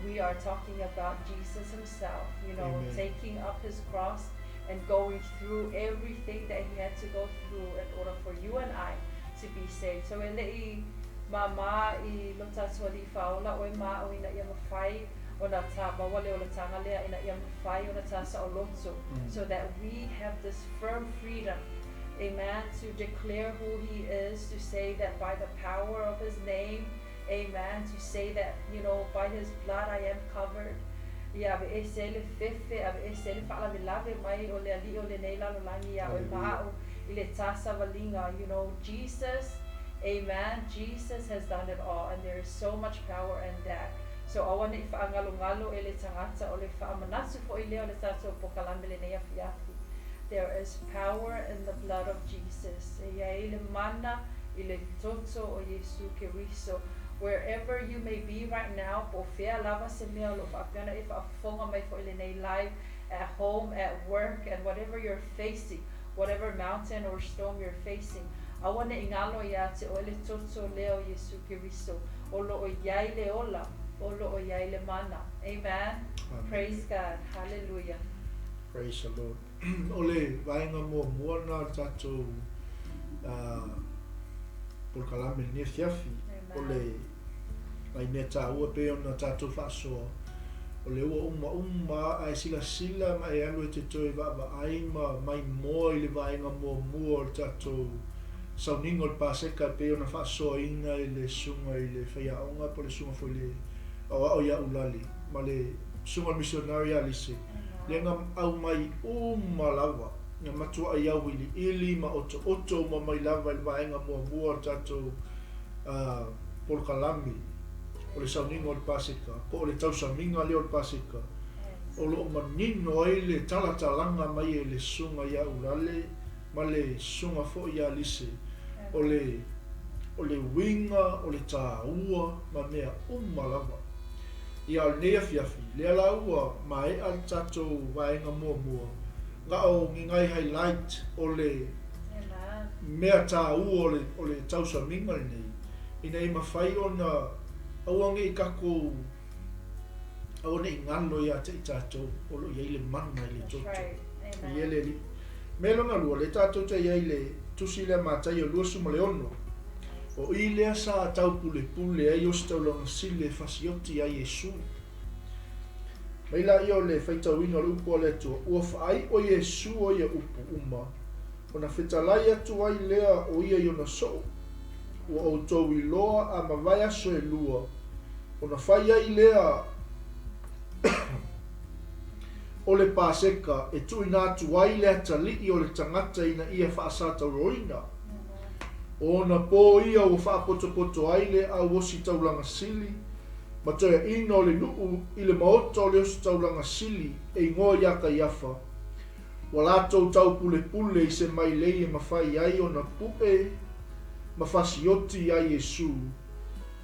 We are talking about Jesus himself, Amen. taking up his cross and going through everything that he had to go through in order for you and I to be saved. So e le'i māmā i lo tatou Alii faaola oe ma au ina ia mafai ona tā maua le olataga lea ina ia mafai ona tā saoloto, so that we have this firm freedom, amen, to declare who he is, to say that by the power of his name, amen, to say that, by his blood I am covered. Ia ave ese le fefe, ave ese le faalavelave mai o le alii o lenei lalolagi ia oe Hallelujah. ma au i le tā savaliga. Jesus Amen. Jesus has done it all and there is so much power in that. So aua ne i faagalogalo e le tagata o le faamanatu foi lea o le tatou pokalame lenei afiafi. There is power in the blood of Jesus. E i ai le mana i le toto o Iesu Keriso. Wherever you may be right now, po o fea lava se mea o lo o faapea ona e faafofoga mai foi i lenei live, at home, at work, and whatever you're facing, whatever mountain or storm you're facing, aua ne i galo iā te oe le toto lea o Iesu Keriso, o lo o i ai le ola, o lo o i ai le mana. Amen. Amen. Praise God. Hallelujah. Praise the Lord. O le vaega muamua lena o le tatou polokalame i lenei afiafi, o le nai mea taua e pei ona tatou faasoa, o lea ua uma uma a e silasila ma e alu e te toe vaavaai ma maimoa i le vaega muamua o le tatou sauniga o le Paseka e pei ona faasoaina e le susuga i le faiaoga po o le susuga foi i le aoao ia Ulale ma le susuga i le misionari ia Lise, lea na aumai uma lava, na matuai auiliili ma otooto uma mai lava i le vaega muamua o le tatou polokalame o le sauniga o le Paseka, po o le tausamiga lea o le Paseka, o lo o manino ai le talatalaga mai e le Susuga ia Ulale ma le Susuga foi ia Lise, o le, o le uiga, o le taua ma mea uma lava. Ia, o lenei afiafi, lea la ua maea le tatou vaega muamua, na o ni nai highlight o le mea taua o le, o le tausamiga lenei, ina ia mafai ona aua ne i tatou, aua ne i galo ia te i tatou o lo o i ai le mana i le toto. I e le Alii. Mea lona lua, lea tatou te i ai i le Tusi lea Mataio 26, o i lea sa taupulepule ai ositaulaga sili e fasioti ai Iesu. Mai laia o le faitauina o le upu a le Atua, ua faaiʻo Iesu o ia upu uma, ona fetalai atu ai lea o ia i ona soo. Ua outou iloa a mavae aso e lua, ona fai ai lea o le Paseka e tuuina atu ai le atalii o le tagata ina ia faasatauroina. O ona pō ia ua faapotopoto ai le au ositaulaga sili ma toeaina o le nuu i le maota o le ositaulaga sili e igoa iā Kaiafa, ua latou taupulepule i se mailei e mafai ai ona puʻe ma fasioti iā Iesū,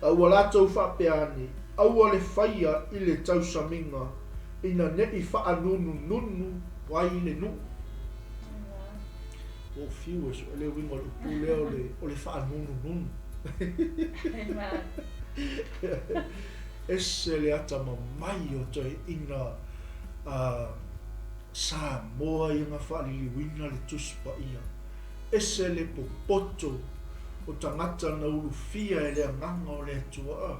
a ua latou faapea ane, Aua le faia i le tausamiga, ina neʻi faanunununu ai le nuu. Ua ou fiu e suʻe le uiga o le upu lea o le, o le faanunununu. Ese le atamamai o toeaiina a Samoa ia na faaliliuina le Tusi Paia. Ese le popoto o tagata na ulufia e le Agaga o le Atua. A.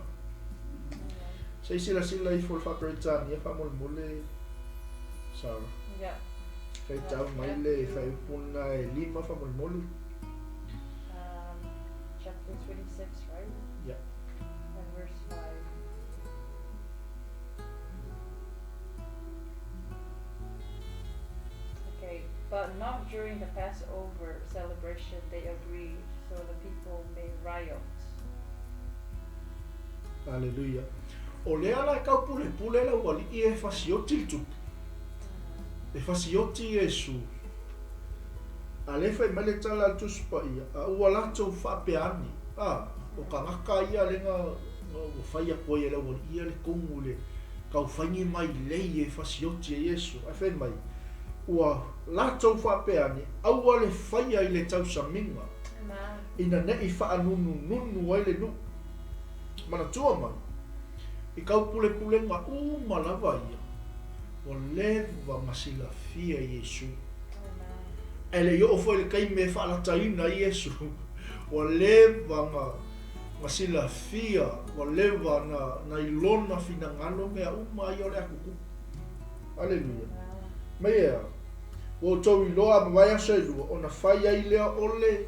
Se i silasila ifo le Faa-Peretania faamolemole, Sarah. Yeah. Faitau mai le fuaiupu lena e lima faamolemole. Chapter 26, right? Yeah. And verse 5. Okay, but not during the Passover celebration, they agreed, so the people may riot. Aleluia. O lea la e taupulepule le aualii e fasioti le tupu. E fasioti Iesu. A lea e fai mai le tala a le Tusi Paia, a ua latou faapea ane, a, o tagata ia lea na, na ua fai atu ai e le aualii ia le tonu i le taufaini mailei e fasioti e Iesu. Ae fai mai, ua latou faapea ane, aua le faia i le tausamiga, ina neʻi faanunununu ai le nuu. Manatua mai, i taupulepulega uma lava ia, ua leva ma silafia Iesu. Ae le i oo foi i le taimi e faalataina ai Iesu, ua leva na, na silafia, ua leva na, na i lona finagalo mea uma ia o le a tutupu. Aleluia. Mai ea, ua outou iloa a mavae aso e lua, ona fai ai lea o le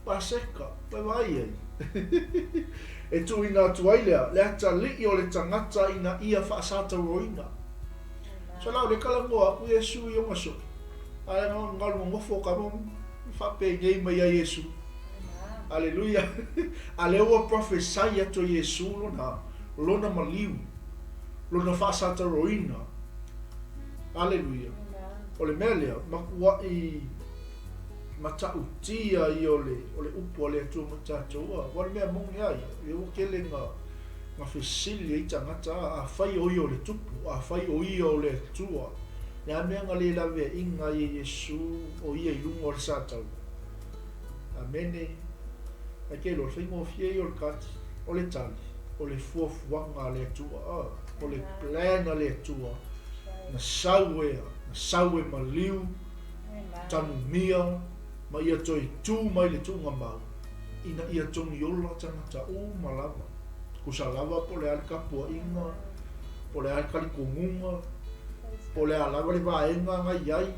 Paseka, ua e vaai ai. E tuuina atu ai lea, le atalii o le tagata ina ia faasatauroina. So la o le talanoa atu Iesu i ona soo, ae na o le nofo tama ma faapeinei mai ia Iesu. Aleluia! A lea ua prophesy atu e Iesu lona, lona maliu, lona faasataroina. Aleluia! O le mea lea, matuai matautia ia o le, o le upu a le Atua mo i tatou. Aua o le mea moni lava ia, lea ua tele na, na fesili ai tagata, afai o ia o le Tupu, afai o ia o le Atua, le a mea na le laveaiina ai e Iesu o ia i luga o le sataua? Amene. Ae te iloa, o le faigofie ia o le tali. O le tali, o le fuafuaga a le Atua. O le plan a le Atua. Na sau e, na sau e maliu, tanumia, ma ia toe tu mai le tuugamau, ina ia togiola tagata uma lava. Tusa lava po o le a le tapuaiga, po o le a le talitonuga, po o le a lava le vaega na i ai,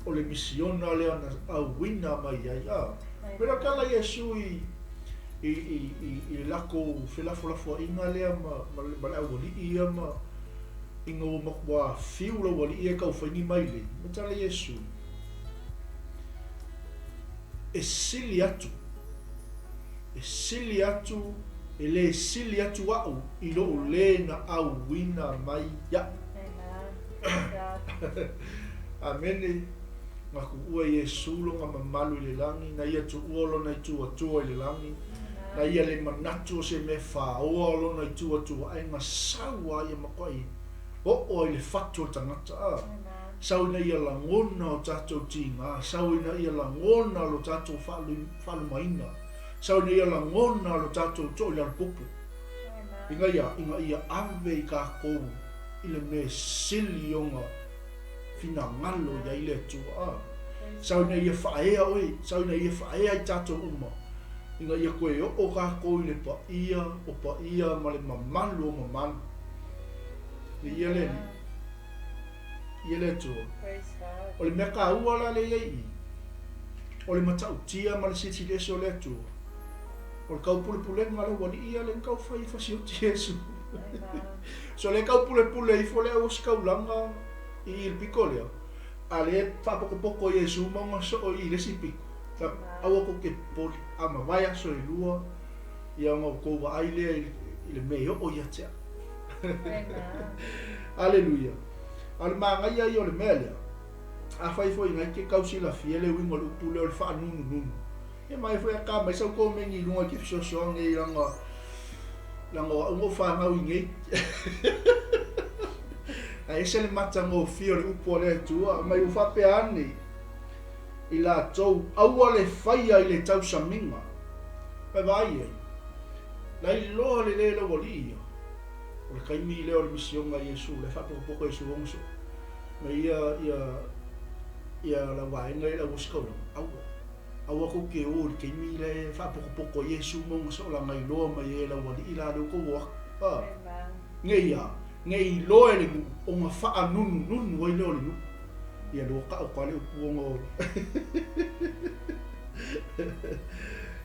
o le misiona lea na auina mai ai. A, pei o tala Iesu i, i, i, i, i le latou felafolafoaiga lea ma, ma, ma le aualii ia ma, ina ua matua fiu le aualii ia e taufai ni mailei, ma tala Iesu, e sili atu, e sili atu, e le sili atu a'u i lou le na auina mai iaʻu. Amene. Na tuua Iesu lona mamalu i le lagi, na ia tuua lona itu Atua i le lagi, na ia le manatu o se mea faoa o lona itu Atua, ae na sau a ia matuai oo ai le fatu o le tagata. A, sau ina ia lagona o tatou tiga, sau ina ia lagona lo tatou faalumaina, sau ina ia lagona lo tatou toilalopupu, ina ia, ina ia ave i tatou i le mea sili ona finagalo i ai le Atua. A, sau ina ia faaea oe, sau ina ia faaea i tatou uma, ina ia toe oo tatou i le paia o paia ma le mamalu o mamalu. Viia le Alii. Viia le Atua. O le mea taua la lea i ai i i, o le matautia ma le silisili ese o le Atua. O le taupulepulega a le aualii ia lea na taufai e fasioti Iesu. So lea e taupulepule ifo le auositaulaga i i le pito lea, a lea e faapotopoto Iesu ma ona soo i i le isi pito. Aua tou te popole, a mavae aso e lua, ia ona outou vaai lea i le mea e oo ia te au. Aleluia. A o le manaia ia o le mea lea, afai foi na e te tau silafia le uiga o le upu lea o le faanunununu, Ia mai foi a ka mai sau komeni i luga i ke fesoasoani ai leaga leaga o a'u na ou fanau i nei. Ae ese le matagofie o le upu a le Atua, mai ua faapea ane i latou, aua le faia i le tausamiga. Mai vaai ai, la iloa lelei e le aualii ia, o le taimi lea o le misiona a Iesu, la e faapotopoto Iesu ona soo mai ia ia ia lau vaega ia le auositaulaga, aua. Aua kou te o i le taimi la e faapotopoto ai Iesu ma ona soolaga iloa mai ai e le aualii la lea ua tou o atu. A, nei a, nei iloa e le nuu ona faanunununu ai lea o le nuu. Ia lea ua taoto lava le upu ona o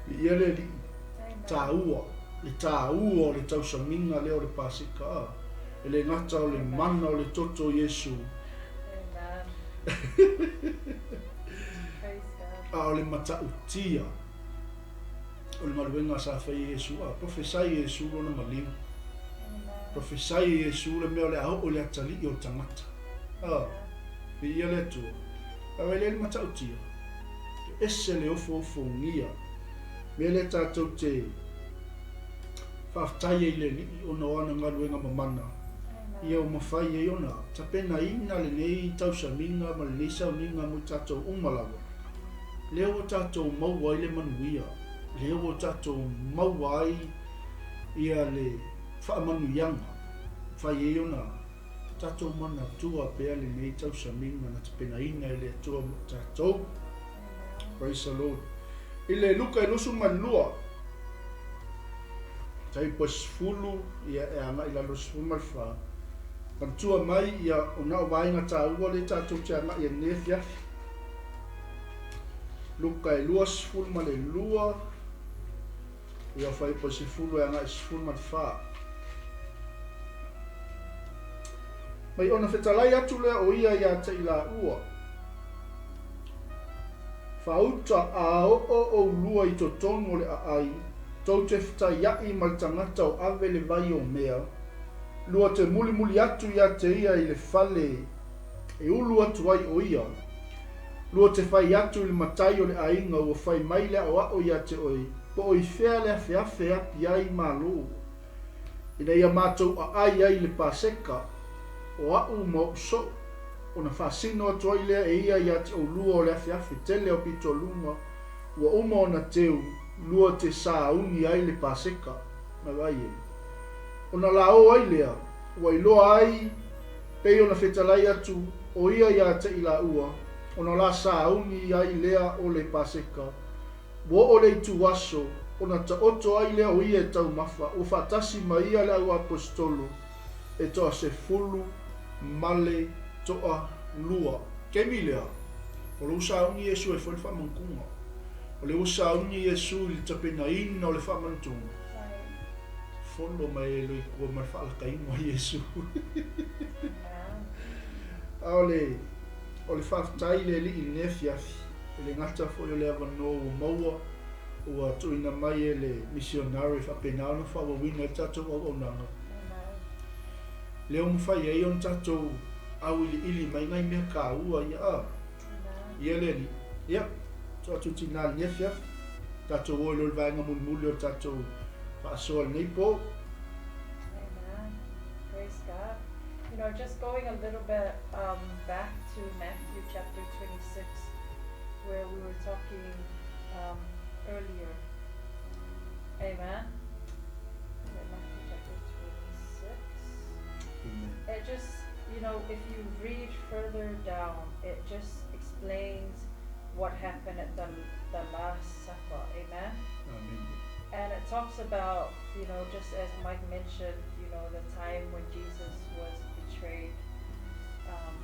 Viia le Alii. Taua, le taua o le tausamiga lea o le Paseka. A, e le gata o le mana o le toto o Iesu. A o le matautia o le galuega sa fai e Iesu, a profesai e Iesu lona maliu. Profesai e Iesu le mea o le a oo i le atalii o le tagata. A, viia le Atua. A e le le matautia, e ese le ofoofogia. Mea lea tatou te faafetai ai i le Alii ona o ana galuega mamana, ia ua mafai ai ona tapenaina lenei tausamiga ma lenei sauniga mo i tatou uma lava. Lea ua tatou maua ai le manuia, lea ua tatou maua ai ia le faamanuiaga, mafai ai ona tatou manatua pea lenei tausamiga na tapenaina e le Atua mo i tatou. Praise the Lord. I le Luka e 22, tai 10, ia e agai i lalo 14. Manatua mai ia o na o vaega taua lea tatou te agai ai lenei afiafi. Luka e 22, ia fuaiupu 10 e agai 14. Mai ona fetalai atu lea o ia ia te i laua. Faauta a oo ʻoulua i totonu o le ʻaʻai, tou te fetaiaʻi ma le tagata o ave le vai o mea, lua te mulimuli atu iā te ia i le fale e ulu atu ai ʻo ia, lua te fai atu i le matai o le ʻaiga ua fai mai le aʻoaʻo iā te ʻoe, po o i fea le afeafe e api ai malo, ina ia matou ʻaʻai ai i le Paseka, o aʻu ma oʻu soʻu, ona faasino atu ai lea e ia iā te ʻoulua o le afeafe tele o pitoluga, ua uma ona teu, lua te sāuni ai le Paseka, mai vaai e. Ona lāō ai lea, ua iloa ai, pei ona fetalai atu ʻo ia iā te i lāua, ona lā sāuni ai lea o le Paseka, Ua oo le ituaso, ona taoto ai lea o ia e taumafa, ua faatasi ma ia le auaposetolo e toasefulu ma le toalua. Taimi lea, o lou sauni Iesu e fai le faamantuga. O lea ua sauni Iesu i le tapenaina o le faamantuga. Folo mai e loi tua ma le faalakaina o Iesu. A o le, o le faafetai i le Alii i lenei afiafi. E le gata foi o le avanoa ua maua, ua tuuina mai e le misionari e faapena ona faaauauina ai le tatou auaunaga. Lea ua mafai ai ona tatou auiliili mai nai mea taua ia, a. Ia le Alii. Ia, tuu atu i tinā i lenei afiafi. Tatou o i loa i le vaega mulimuli o le tatou faasoa i lenei po. Amen. Praise God. You know, just going a little bit um, back to Matthew chapter 26, where we were talking um, earlier. Amen. Matthew chapter 26. Amen. It just, you know, if you read further down, it just explains what happened at the, the Last Supper. Amen. Amen. And it talks about, you know, just as Mike mentioned, you know, the time when Jesus was betrayed um,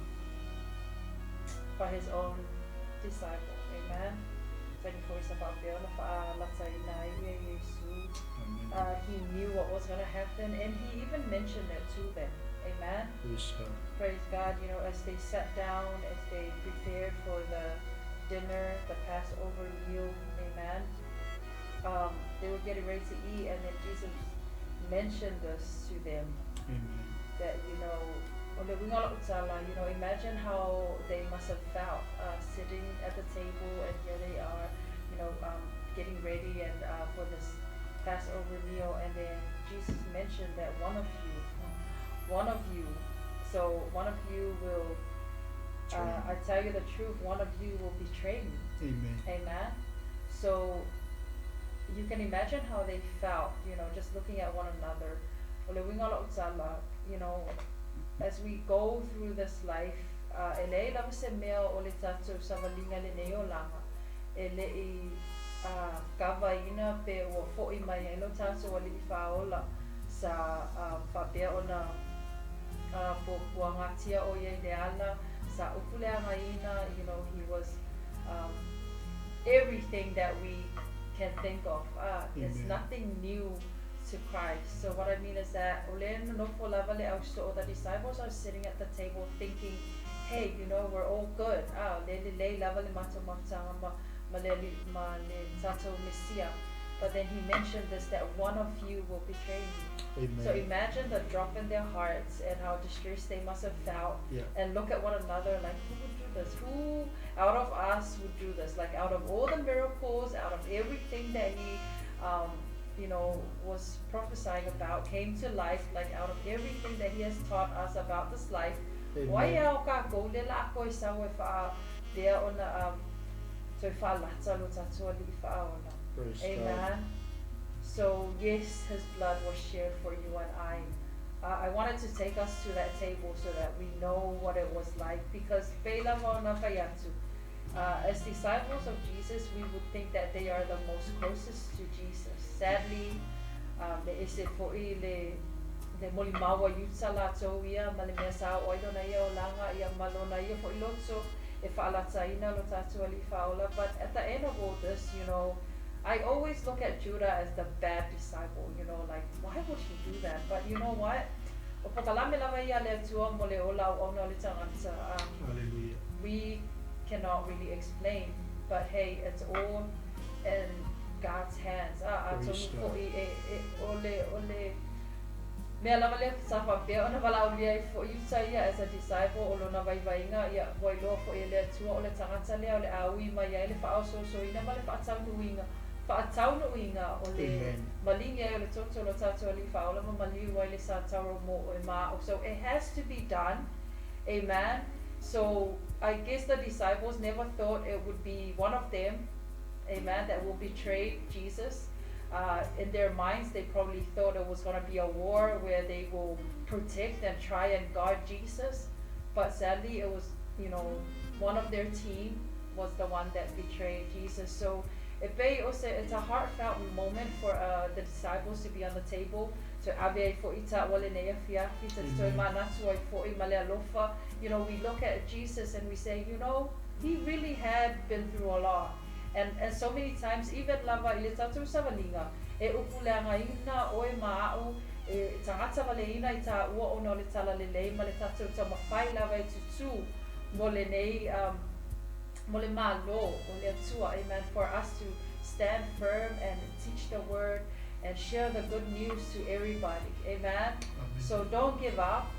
by his own disciple. Amen. Amen. He knew what was going to happen and he even mentioned it to them. Amen. Praise God. Praise God. You know, as they sat down, as they prepared for the dinner, the Passover meal, amen. Um, they were getting ready to eat, and then Jesus mentioned this to them. Amen. That, you know, you know, imagine how they must have felt uh, sitting at the table, and here they are, you know, um, getting ready and uh, for this Passover meal, and then Jesus mentioned that one of you, one of you, so one of you will, uh, I tell you the truth, one of you will betray me. Amen. Amen. So you can imagine how they felt, you know, just looking at one another. You know, as we go through this life, uh, e leai lava se mea o le tatou savaliga lenei olaga, e leʻi uh, kavaina pe ua foʻi mai ai lo tatou Alii Faaola sa um, faapea ona uh, puapuagatia ʻo ia i le ala, sa upuleagaina, you know, he was um, everything that we can think of. Uh, it's nothing new to Christ. So what I mean is that o lea nonofo lava le ausoo, the disciples are sitting at the table thinking, hey, you know, we're all good. Ah, le lelei lava le matou mafutaga ma, ma le, ma le tatou Mesia. But then he mentioned this, that one of you will betray me. Amen. So imagine the drop in their hearts and how distressed they must have felt. Yeah. And look at one another like, who would do this? Who out of us would do this? Like out of all the miracles, out of everything that he, um, you know, was prophesying about, came to life, like out of everything that he has taught us about this life. Wai Amen. a o kākou le la ako e sau e whaa pea ona um, toe whaalata lo tatou Alii Faaola. Praise God. Amen. So yes, his blood was shared for you and I. I wanted to take us to that table so that we know what it was like, because pei lava ona fai atu, as disciples of Jesus, we would think that they are the most closest to Jesus. Sadly, um, le ese foʻi le le molimau a Iuta latou ia ma le mea sa oo ai lona ia olaga ia ma lona ia foʻi loto e faalataina lo tatou Alii Faaola. But at the end of all this, you know, I always look at Judah as the bad disciple, you know, like, why would he do that? But you know what? O pokalame lava ia a le Atua mo le ola auauna o le tagata. Um, Hallelujah. we cannot really explain. But hey, it's all in God's hands. A, atonu foʻi e, e, o le, o le mea lava lea sa faapea ona valaaulia ai foʻi Iuta ia as a disciple o lona vaivaiga, ia, ua iloa foʻi e le Atua o le tagata lea o le a ui mai ai le faaosoosoina ma le faataunuuina, faataunuuina o le Amen. maligi ai o le toto o lo tatou Alii Faaola ma maliu ai le sa tauro mo oe ma aʻu. So it has to be done. Amen. So I guess the disciples never thought it would be one of them, amen, that will betray Jesus. In their minds, they probably thought it was going to be a war where they will protect and try and guard Jesus. But sadly, it was, you know, one of their team was the one that betrayed Jesus. So it be also, it's a heartfelt moment for the disciples to be on the table to ave ai foʻi tāua lenei afiafi, ta te toe manatu ai foʻi ma le alofa. You know, we look at Jesus and we say, you know, he really had been through a lot. And, and so many times, even lava i le tatou savaliga, e upu leagaina oe ma aʻu, e tagata valeina i tāua ona o le talalelei ma le tatou taumafai lava e tutū mo lenei, um, mo le Malo o le Atua, amen, for us to stand firm and teach the word and share the good news to everybody, amen. Amen. So don't give up.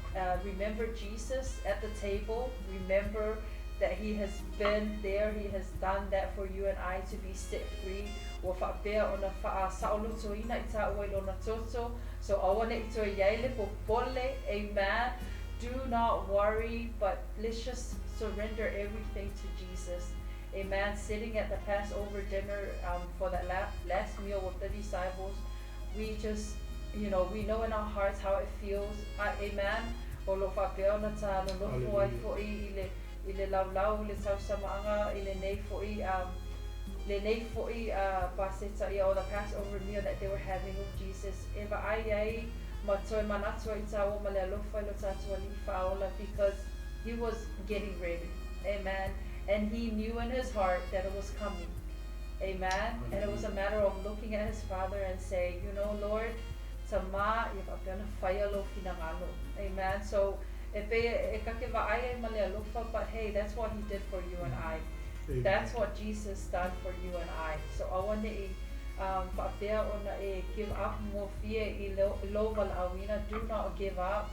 Remember Jesus at the table. Remember that he has been there. He has done that for you and I to be set free. Ua faapea ona faasaolotoina i tāua i lona toto. So aua ne i toe i ai le popole, amen. Do not worry, but let's just surrender everything to Jesus. Amen. Sitting at the Passover dinner for that last meal with the disciples, we just, you know, we know in our hearts how it feels. Amen. O lo o faapea ona tā nonofo ai Hallelujah. foʻi i le, i le laulau, i le tausamaaga, i lenei foʻi, lenei foʻi paseta ia, or the Passover meal that they were having with Jesus. E vaai ai ma toe manatu ai tāua ma le alofa i lo tatou Alii Faaola, because he was getting ready. Amen. And he knew in his heart that it was coming. Amen. And it was a matter of looking at his father and say, you know, Lord, tama, ia faapea ona faia lou finagalo. Amen. So, e pei e kake vaai ai ma le alofa, but hey, that's what he did for you and I. Amen. That's what Jesus done for you and I. So aua ne i faapea ona e give up gofie i lou valaauina. Do not give up.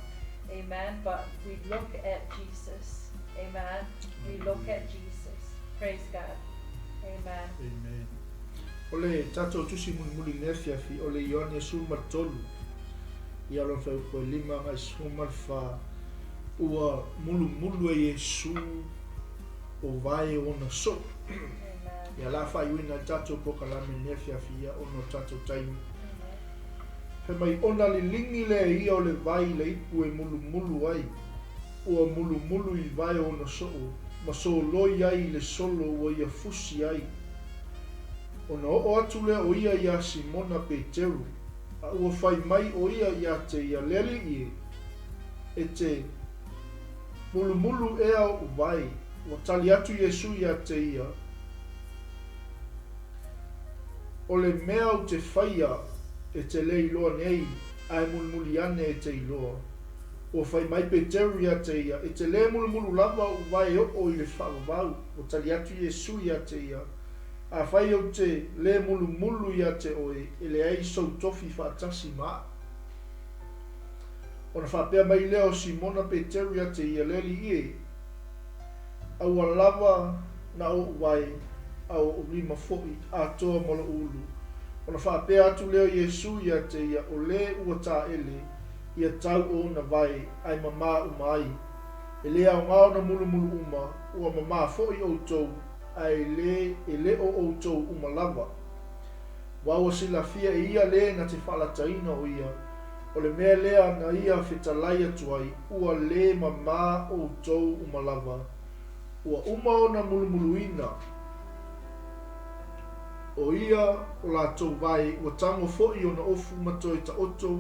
Amen. But we look at Jesus. Amen. We look at Jesus. Praise God. Amen. Amen. O le tatou tusi mulimuli i lenei afiafi, o le Ioane 13, ia lona fuaiupu e 5 agai 14, ua mulumulu e Iesu o vae o ona soo. Amen. Ia la faaiuina ai le tatou polokalame i lenei afiafi ia ona o tatou taimi. Amen. Fai mai ona liligi lea e ia o le vai i le ipu e mulumulu ai, ua mulumulu i vae o ona soo, ma soloi ai i le solo ua ia fusi ai. Ona oo atu lea o ia iā Simona Peteru, a ua fai mai ʻo ia iā te ia, Le Alii e, e te mulumulu ea oʻu vae. Ua tali atu Iesū iā te ia, O le mea ou te faia e te le iloa nei, a e mulimuli ane e te iloa. Ua fai mai Peteru iā te ia, E te lē mulumulu lava oʻu vae oo i le faavavau. Ua tali atu Iesū iā te ia, Afai ou te lē mulumulu iā te oe, e leai sou tofi faatasi ma aʻu. Ona faapea mai lea o Simona Peteru iā te ia, Le Alii e, aua lava na oʻu vae, a o oʻu lima foʻi, atoa ma loʻu ulu. Ona faapea atu lea o Iesū iā te ia, O lē ua tāʻele, ia tau o ona vae, a e mamā uma ai. E lē aoga ona mulumulu uma, ua mamā foʻi ʻoutou, a e lē, e lē o ʻoutou uma lava. Aua ua silafia e ia lē na te faalataina o ia, o le mea lea na ia fetalai atu ai, ua lē mamā ʻoutou uma lava. Ua uma ona mulumuluina o ia o latou vae, ua tago foʻi ona ofu ma toe taoto,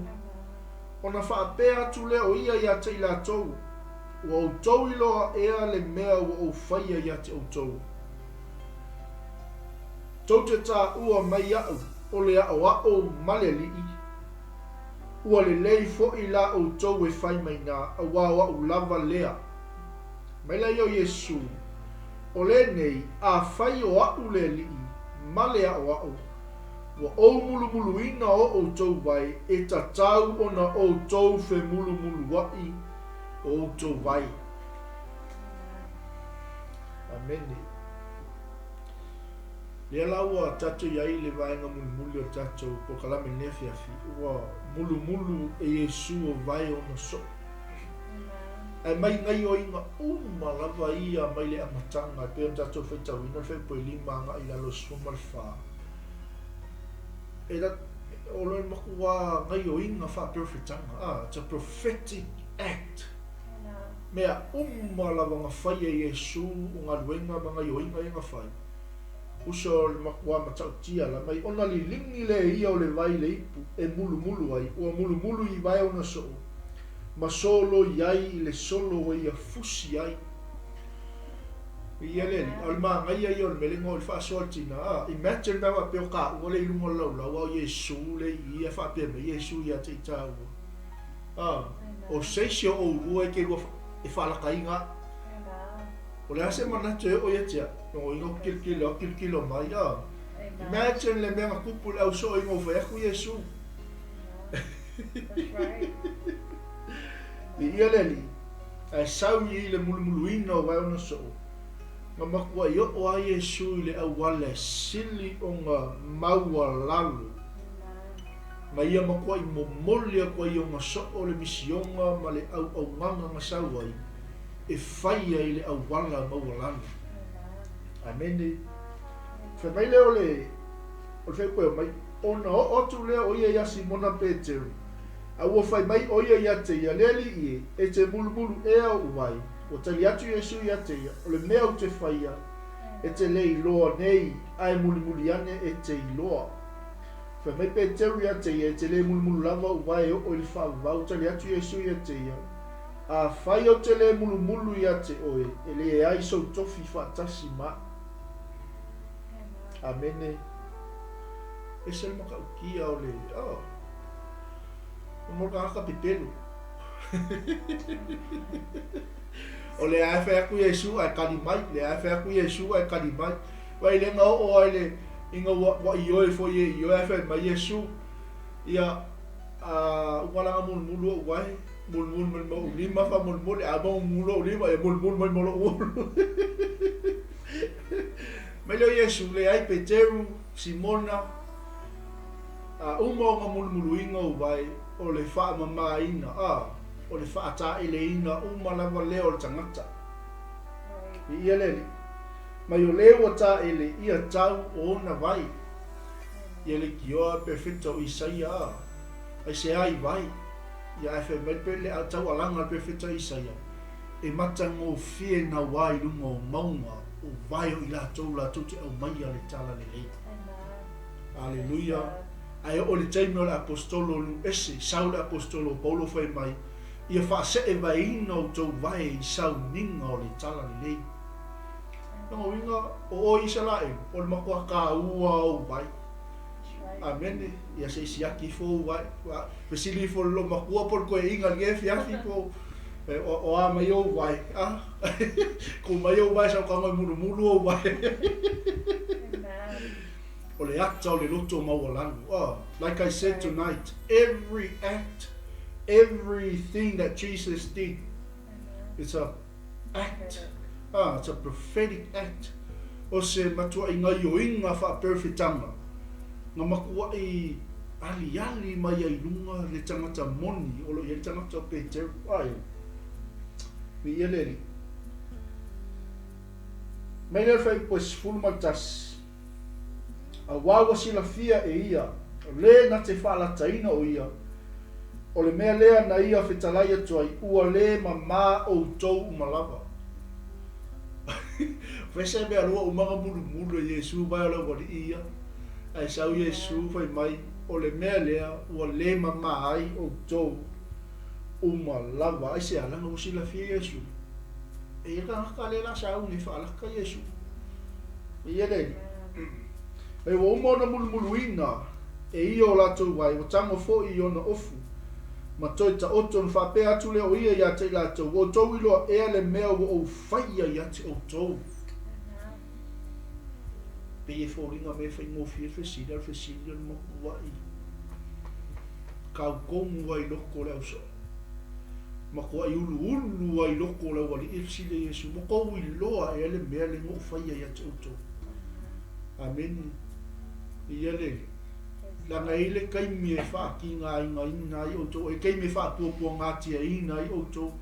ona faapea atu lea o ia iā te i latou, Ua ʻoutou iloa ea le mea ua ou faia iā te ʻoutou? Tou te tāua mai iaʻu o le aʻoaʻo ma le Alii, ua lelei foʻi la ʻoutou e fai mai na, auā o aʻu lava lea. Mai la ia o Iesū, O lenei, afai o aʻu le Alii ma le Aʻoaʻo, ua ou mulumuluina o ʻoutou wae e tatau ona ʻoutou femulumuluaʻi o ʻoutou wae. Amene. Lea la ua tatou i ai le vaega mulimuli o le tatou polokalame i lenei afiafi, ua mulumulu e Iesu o vae ona soo. Ae mai gaioiga uma lava ia mai le amataga e pei ona tatou faitauina le fuaiupu e 5 agai i lalo i le 14. E la, o le makuā gaioiga faaperofetaga, ah, it's a prophetic act. Mea uma lava na faia e Iesu o galuega ma gaioiga ia na fai. Uso o le makuā matautia la mai ona liligi le ia o le vai le ipu e mulumulu ai, ua mulumulu i vae ona soo, ma soloi ai i le solo ua ia fusi ai. Ia le alii, a o le manaia ia o le mea lea na oo i le faasoa le tina, a, imagine pe a faapea o taua le i luga o le laulau a o Iesu le i i a faapea mai Iesu ia te i taua. A, o se isi o oulua e te lua e faalakaina aʻu. O le a se manatu e oo ia te au? Lona uiga ou te tilotilo atu, tilotilo mai, a. Imagine le mea na tupu i le au soo ina ua fai atu Iesu. Viia le Alii, ae sau i i le mulumuluina o vae ona soo, na matuai oo lava Iesu i le auala e sili ona maualalo. Na ia matuai momoli atu ai i ona soo le misiona ma le auaunaga na sau ai e fai ai le auala maualalo. Amene. Fai mai lea o le o le fuaiupu e omai, ona oo atu lea o ia iā Simona Peteru, a ua fai mai ʻo ia iā te ia, Le Alii e, e te mulumulu ea oʻu vai? Ua tali atu Iesu iā te ia, O le mea ou te faia, e te le iloa nei, a e mulimuli ane e te iloa. Fai mai Peteru iā te ia, E te le mulumulu lava oʻu vai e oo i le faavavau. Tali atu Iesu iā te ia, Afai ou te le mulumulu iā te oe, e leai sou tofi faatasi ma aʻu. Amene. Ese le matautia o le, oh, o mo le tagata pepelo. O le ae fai atu Iesu ae kali mai, le ae fai atu Iesu ae kali mai. Vai le nga oo ai le inga ua, ua ioe foi e ioe ae fai mai Iesu, ia, a, uma la nga mulumulu oʻu vae, mulumulu mai ma oʻu lima faamolemole, a uma mulumulu oʻu lima, ia mulumulu mai ma loʻu ulu. Mai lea o Iesu, leai, Peteru, Simona, a uma ona mulumuluina o vae, o le faamamaina, a, o le faataeleina uma lava lea o le tagata. Viia le Alii. Mai o le ua taele ia tau o ona vai. Ia leitioa pefeta o Isaia, a, aisea i vai. Ia ae fai mai pe le taualaga le pefeta Isaia. E matagofie naua i luga o mauga o vae o i latou latou te aumaia le talalelei. Aleluia! Ae oo i le taimi o le Aposetolo o Luese, sau le Aposetolo o Paulo fai mai, Ia faaseevaeina outou vae i sauniga o le talalelei. Lona uiga, o oe Isaraelu, o le matua taua ou vae. Amene. Ia se i siaki ifo ou vae. Fesili ifo i le loomatua po o le toeaina i lenei afiafi po o a mai ou vae. A? Ku mai ou vae sa ou tago e mulumulu ou vae. O le ata o le loto maualalo. Oh, like I said tonight, every act, everything that Jesus did, it's a act, ah, it's a prophetic act, o se matuaʻi gaioiga faaperofetaga, na makuaʻi aliali mai ai luga le tagata moni o lo o i ai le tagata o Peteru. Ae, viia le Alii. Mai lea le fuaiupu e 11. Auā ua silafia e ia, le na te faalataina o ia, o le mea lea na ia fetalai atu ai, ua lē mamā outou uma lava. Fai se mea lua uma na mulumulu e Iesu mai o le aualii ia, ae sau Iesu fai mai, o le mea lea ua lē mamā ai outou uma lava. Aisea? Leaga ua silafia Iesu, e ia tagata lea la sauni e faalata Iesu. Ia le Alii. Mai ua uma ona mulumuluina e ia o latou vai, ua tago foi i ona ofu, ma toe taoto, ona faapea atu lea o ia ia te i latou, Ua outou iloa ea le mea ua ou faia ia te outou? Pei e foliga mai e faigofie le fesili, a o le fesili o le matua'i tautonu lava i loko o le ausoo. Matua'i uluulu lava i loko o le aualii e fesili ai Iesu, Ua tou iloa ea le mea lea na ou faia ia te outou? Amene. Ia le leaga e i ai le taimi e faatigainaina ai outou, e i ai le taimi e faatuatuagatiaina ai outou.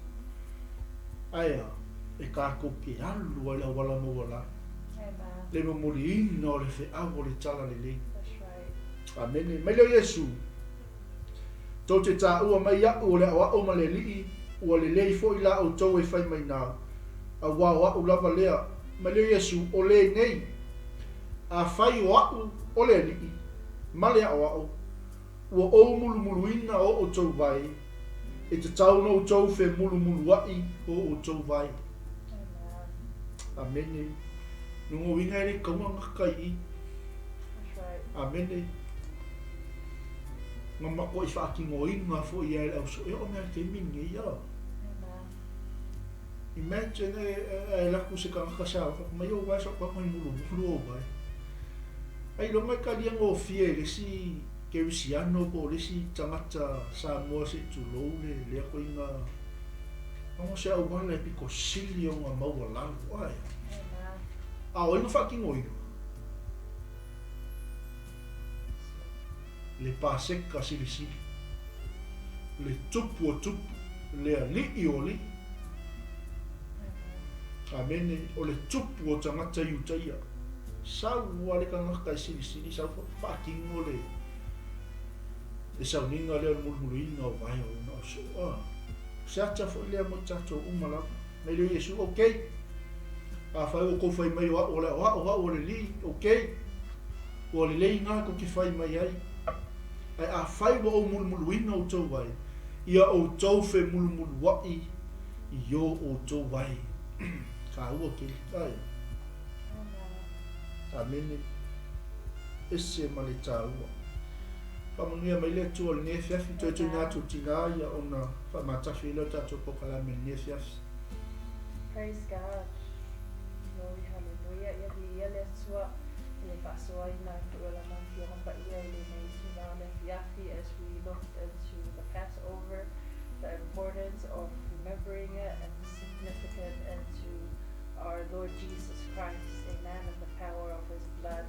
Ae a? E tatou te alu ai i le auala maualalo. Le momoliina o le feau o le Talalelei. Amene. Mai lea o Iesu, Tou te taua mai iaʻu o le aoao ma le alii, ua lelei foi la outou e fai mai na, auā o aʻu lava lea. Mai lea o Iesu, O lenei, afai o aʻu o le alii ma le aoao, ua ou mulumuluina o outou vae, e tatau ona outou femulumuluaʻi o outou vae. Amene. Lona uiga e le tatau ona gata i i. Amene. Na matuai faatinoina foi ia e le au e oo mai lava i le taimi lenei a. Imagine e alu atu se tagata sa fai mai ou vae sa ou tago e mulumulu ou vae. Ailoga e talia gofie e le isi kerisiano po o le isi tagata Samoa se i tulou le lea koiga Ona o se auala e pito sili ona maualalo ae a o ai na faatinoina? Le Paseka silisili, le Tupu o tupu, le Alii o alii. Amene. O le Tupu o tagata Iutaia. Sau a le tagata e silisili, sau faatino le le sauniga lea o le mulumuluina o vae o lona oso. Ah. Se ata foi lea mo i tatou uma lava. Mai lea o Iesu, Ok! Afai ua outou fai mai o a'u o le aoao, o a'u o le alii, ok! Ua lelei ina tou te fai mai ai. Ae afai ua ou mulumuluina outou ai, ia outou femulumulua'i i o outou ai. Taua tele. Ae. Amene. Ese ma le taua. Faamanuia mai le Atua i lenei afiafi, toe tuuina atu i tina ia ona faamatafi ai lea o le tatou polokalame i lenei afiafi. Praise God. Glory hallelujah. Ia viia le Atua i le faasoaina ai foi o Lana Afioga Paia i lenei itula o le afiafi as we looked into the Passover, the importance of remembering it and the significant into our Lord Jesus Christ, amen, and the power of His blood.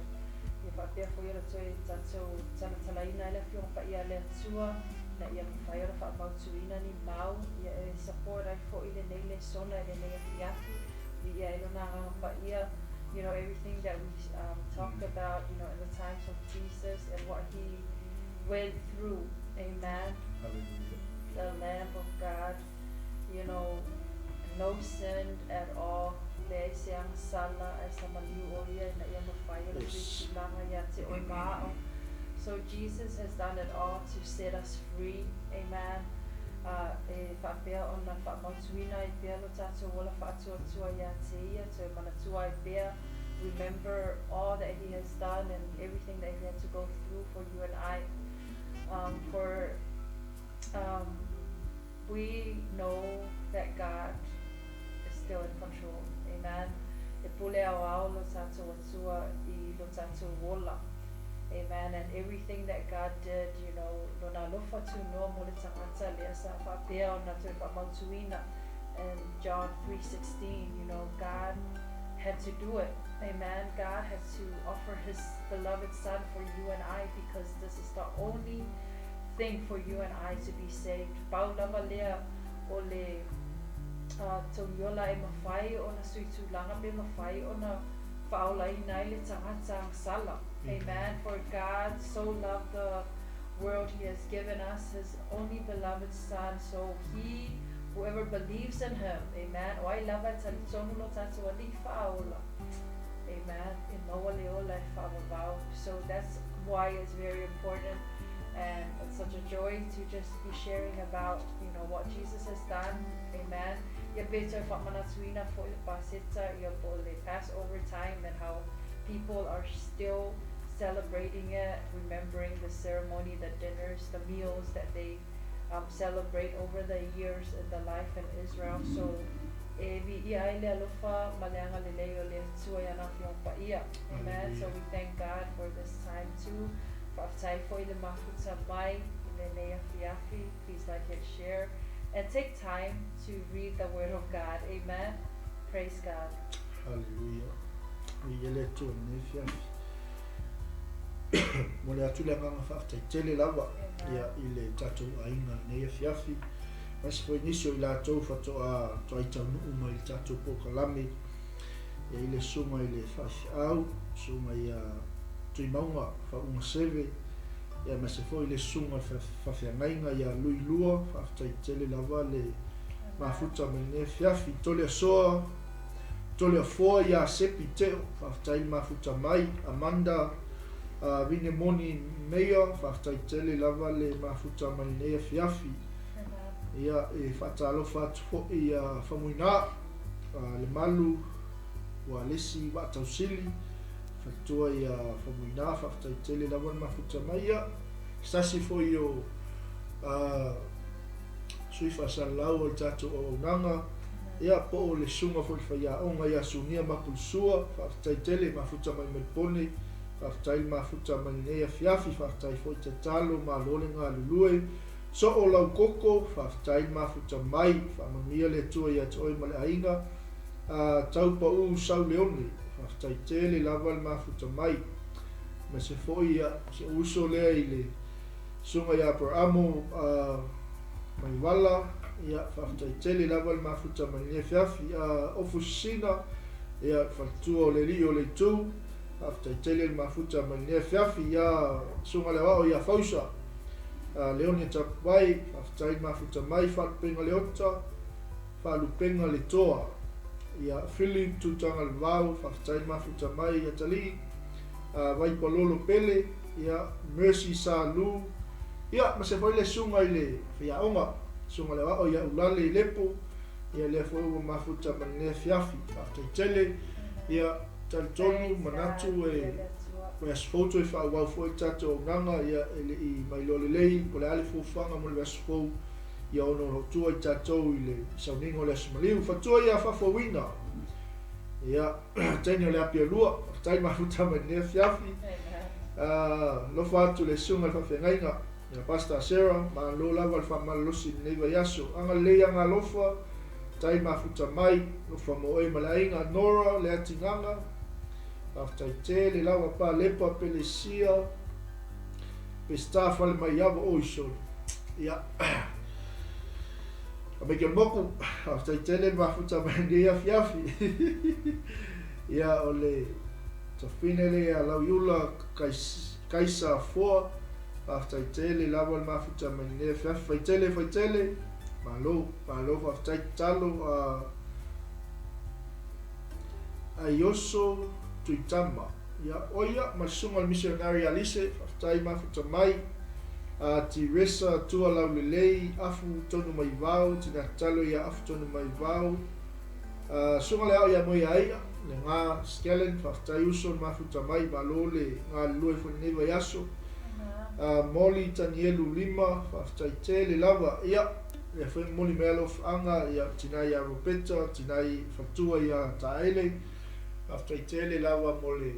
Ia faapea foi ona toe tatou talatalaina ai le Afioga Paia a le Atua ina ia mafai ona faamautuina ni mau ia e support ai foi lenei lesona i lenei afiafi, viia ai Lona Agaga Paia, you know, everything that we um, talked about, you know, in the times of Jesus and what He went through, amen. Hallelujah. The Lamb of God, you know, no sin at all, leai se agasala ae sa maliu ʻo ia ina ia mafai ona suitulaga ia te oe ma aʻu. So Jesus has done it all to set us free, amen. E faapea ona faamautuina ai pea lo tatou ola faatuatua ia te ia, toe manatua ai pea, remember all that he has done and everything that he had to go through for you and I. For um, we know that God is still in control. Amen. E pule aoao lo tatou Atua i lo tatou ola. Amen. And everything that God did, you know, lona alofa tunoa mo le tagata lea sa faapea ona toe faamautuina. In John 3:16, you know, God had to do it. Amen. God had to offer his beloved son for you and I because this is the only thing for you and I to be saved. Pau lava lea o le togiola e mafai ona suitulaga pe mafai ona faaolaina ai le tagata agasala. Amen. For God so loved the world, he has given us his only beloved son, so he whoever believes in him, amen, o ai lava e talitonu lo tatou Alii faaola, amen, e maua le ola e faavavau. So that's why it's very important and it's such a joy to just be sharing about, you know, what Jesus has done, amen. Ia pe toe faamanatuina foi le Paseta ia po o le Passover time and how people are still celebrating it, remembering the ceremony, the dinners, the meals that they um, celebrate over the years in the life in Israel. So E viia ai le alofa ma le agalelei o le Atua i ana Afioga Paia. Amen. So we thank God for this time too. Faafetai foi le mafuta mai i lenei afiafi. Please like and share and take time to read the Word of God. Amen. Praise God. Hallelujah. Viia le Atua i lenei afiafi. Momoli atu le agaga faafetai tele lava ia i le tatou aiga i lenei afiafi. Aemaise foi nisi o i latou faatoa toai taunuu mai i le tatou polokalame, e i le susuga i le faifeau, susuga ia Tuimauga Faauuga Seve, ia aemaise foi le susuga i le faafeagaiga ia Lui Lua, faafetai tele lava le mafuta mai lenei afiafi. Toleasoa Toleafoa ia Sepi Teo, faafetai le mafuta mai. Amanda Vinemoni Meyer, faafetai tele lava le mafuta mai lenei afiafi. Ia, e faatalofa atu foi ia Faumuina, Lemalu Ualesi Vaatausili, faletua ia Faumuina, faafetai tele lava le mafuta mai. Ia, se tasi foi o sui faasalalau o le tatou auaunaga, ia, po o le susuga foi i le faiaoga ia Sunia Mapulusua, faafetai tele, mafuta mai Melipone, faafetai le mafuta mai lenei afiafi, faafetai foi tatalo, malo le galulue. Soo lau koko, faafetai le mafuta mai, faamanuia le Atua ia te oe ma le aiga, a tau pau sau leone, faafetai tele lava le mafuta mai. Aemaise foi ia si ou uso lea i le susuga ia Aperamo a Maivala, ia faafetai tele lava le mafuta mai lenei afiafi. A Ofu Sisina, ia le faletua o le alii o le itu, faafetai tele le mafuta mai lenei afiafi. Ia susuga le aoao ia Fausa, Leone Tapuai, faafetai le mafuta mai, Faalupega Leota, Faalupega Letoa, ia Philip Tutaga Levao, faafetai le mafuta mai, Atalii, Vaipalolo Pele, ia Mercy Sa Lu, ia ma se foi le susuga i le faiaoga, susuga le aoao ia Ulale Lepo, ia lea foi ua mafuta ma lenei afiafi, faafetai tele, ia talitonu manatu e o le aso fou toe faaauau foi le tatou auaunaga, ia e le i mailoa lelei po o le a le fuafuaga mo le aso fou, ia ona o lo o tua i tatou i le sauniga o le aso maliu. Fatua ia faafouina, ia teine o le Apia Lua, faafetai mafuta mai lenei afiafi. Alofa atu le susuga i le faafeagaiga ia Pastor Sarah, malo lava le faamalolosi i lenei vaiaso. Agalelei agalofa, tai mafuta mai, alofa mo oe ma le aiga. Nora Leatigaga, faafetai tele lava. Pa Lepa Pelesia, Peseta Fale Maiava, oi sole. Ia, a Michael Moku, faafetai tele le mafuta mai lenei afiafi. Ia, o le tafine lea Lauiula Kaisa Foa, faafetai tele lava le mafuta mai lenei afiafi. Faitele, faitele, malo, malo, faafetai tatalo a Aioso Tuitama. Ia, o ia, ma le susuga i le misionari Alise, faafetai mafuta mai. A Tiresa Tua Laulelei, Afu Tonu Mai Vao, tina tatalo ia Afu Tonu Mai Vao. A susuga le ao ia Moe Aia, le Nga Skellen, faafetai uso le mafuta mai, malo le galulue foi lenei vaiaso. A Molly Tanielu Lima, faafetai tele lava. Ia, lea foi momoli mai alofaaga ia tina ia Robeta, tina i fatua ia Taele. Faafetai tele lava mo le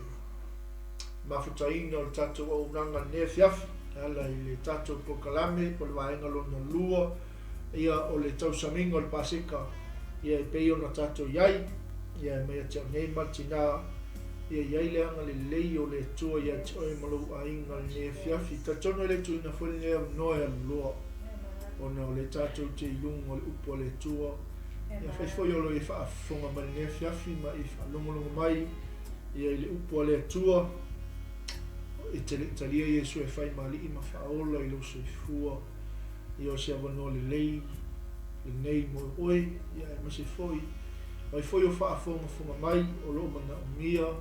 mafutaina o le tatou auaunaga i lenei afiafi e ala i le tatou polokalame po o le vaega lona lua ia o le tausamiga o le Paseka ia e pei ona tatou i ai ia e mai ia te au nei ma le tinā ia i ai le agalelei o le Atua ia te oe ma lou aiga i lenei afiafi. Talitonu e le tuuina foi lenei avanoa e aluloa ona o lea tatou te i luga o le upu a le Atua. Ia afai foi o lo o e faafofoga mai lenei afiafi ma e faalogologo mai ia i le upu a le Atua, e te le i talia Iesu e fai ma Alii ma Faaola i lou soifua, ia o se avanoa lelei lenei mo oe, ia aemaise foi mai foi o faafogafoga mai o lo o manaomia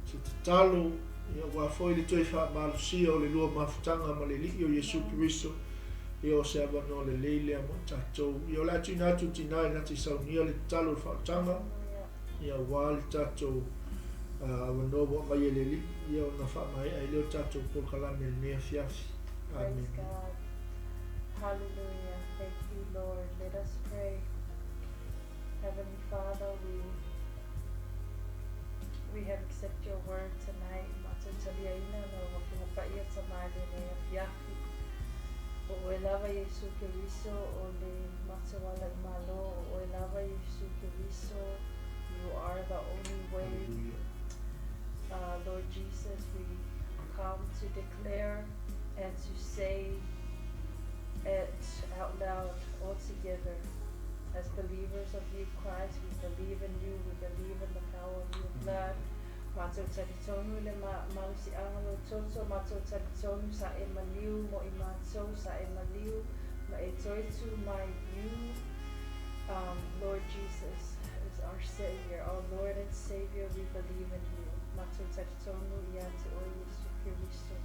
se tatalo, ia aua foi le toe faamalosia o le lua mafutaga ma le Alii o Iesu Keriso, ia o se avanoa lelei lea mo i tatou. Ia o le a tuuina atu tinā ina te saunia le tatalo o le faaolataga, ia aua le tatou avanoa ua aumai e le Alii, ia ona faamaea ai lea o le tatou polokalame i lenei afiafi. Amene. Praise God. Hallelujah. Thank you, Lord. Let us pray. Heavenly Father, we we have accept your word tonight. Matou taliaina lau Afioga Paia Tama i lenei afiafi. O oe lava Iesu Keriso o le matou ala i Malo, o oe lava Iesu Keriso, you are the only way. Uh, Lord Jesus, we come to declare and to say it out loud all together. As believers of you, Christ, we believe in you, we believe in the power of your blood. Matou talitonu i le malosiaga o lou toto, matou talitonu sa e maliu mo i matou, sa e maliu ma e toe tu mai. You, um, Lord Jesus, is our Savior, our Lord and Savior, we believe in you. Matou talitonu ia te oe Iesu Keriso.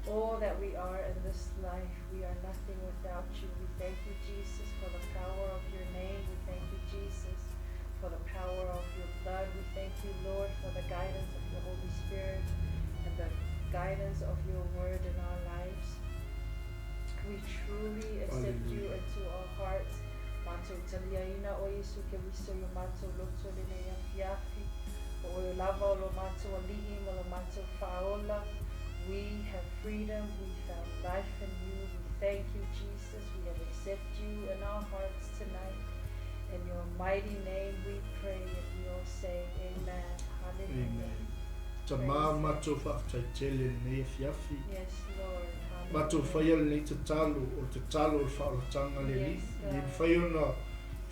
All that we are in this life, we are nothing without you. We thank you, Jesus, for the power of your name. We thank you, Jesus, for the power of your blood. We thank you, Lord, for the guidance of your Holy Spirit and the guidance of your word in our lives. We truly accept you into our hearts. Matou taliaina o Iesu Keriso i o matou loto lenei afiafi. O oe lava o lo matou alii ma lo matou faaola. We have freedom, we found life in you. We thank you, Jesus. We have accepted you in our hearts tonight. In your mighty name we pray and we all say amen. Hallelujah. Amen. Tama matou faafetai tele i lenei afiafi. Yes, Lord. Matou Hallelujah. faia lenei tatalo, o le tatalo o le faaolataga le Alii. Yes, E le God. mafai ona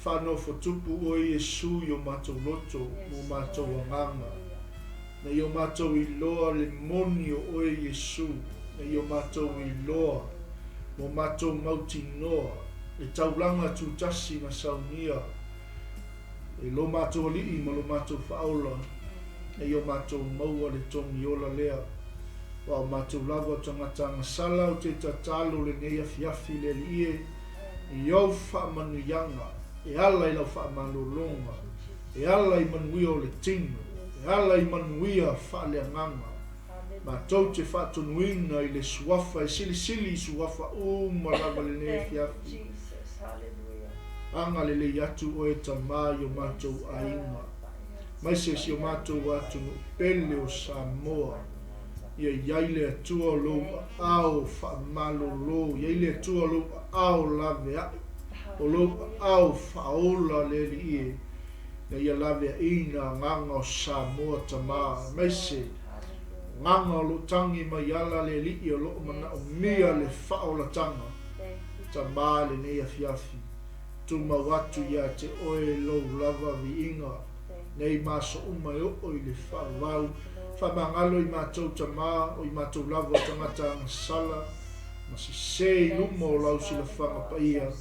faanofotupu oe Iesu i o matou loto ma o Yes, matou Lord. agaga. Hallelujah. Na i o matou iloa le moni o oe Iesu, na i o Yes, matou Lord. iloa Hallelujah. ma o matou mautinoa le taulaga tutasi na saunia e lo matou Alii ma lo matou Faaola, Amen. na i o matou maua le togi ola lea. Aua o matou lava o tagata agasala ou te tatalo lenei afiafi le Alii e, i Amen. ou faamanuiaga e ala i lau Thank faamalologa, you, e Jesus. ala i manuia o le tino, Yes, e ala i Lord. manuia faaleagaga. Matou Hallelujah. te faatonuina i le suafa e silisili i suafa uma lava lenei Thank you, afiafi. Jesus. Hallelujah. Agalelei atu oe Tama i o matou Yes, aiga, God. mai se si o matou atunuu pele o Samoa. Ia i ai le Atua o lou Thank you, aao Jesus. faamalolo, ia i le Hallelujah. Atua o lou aao laveai, o lou Hallelujah. aao faaola le Alii e, ina ia laveaiina agaga o Samoa Tama, Yes, mai se Lord. Hallelujah. agaga o loo tagi mai ala le Alii o loo Yes, manaomia le God. faaolataga. Thank you, Tama Jesus. lenei afiafi, tumau Yes, atu Lord. ia te oe lou lava viiga, Thank nei you, maso God. uma e oo i le faavavau. Glory, glory. Faamagalo i matou Tama, o i matou lava o tagata agasala, Yes. ma sesē i Cleanse luma o us, lau Father silafaga God. paia.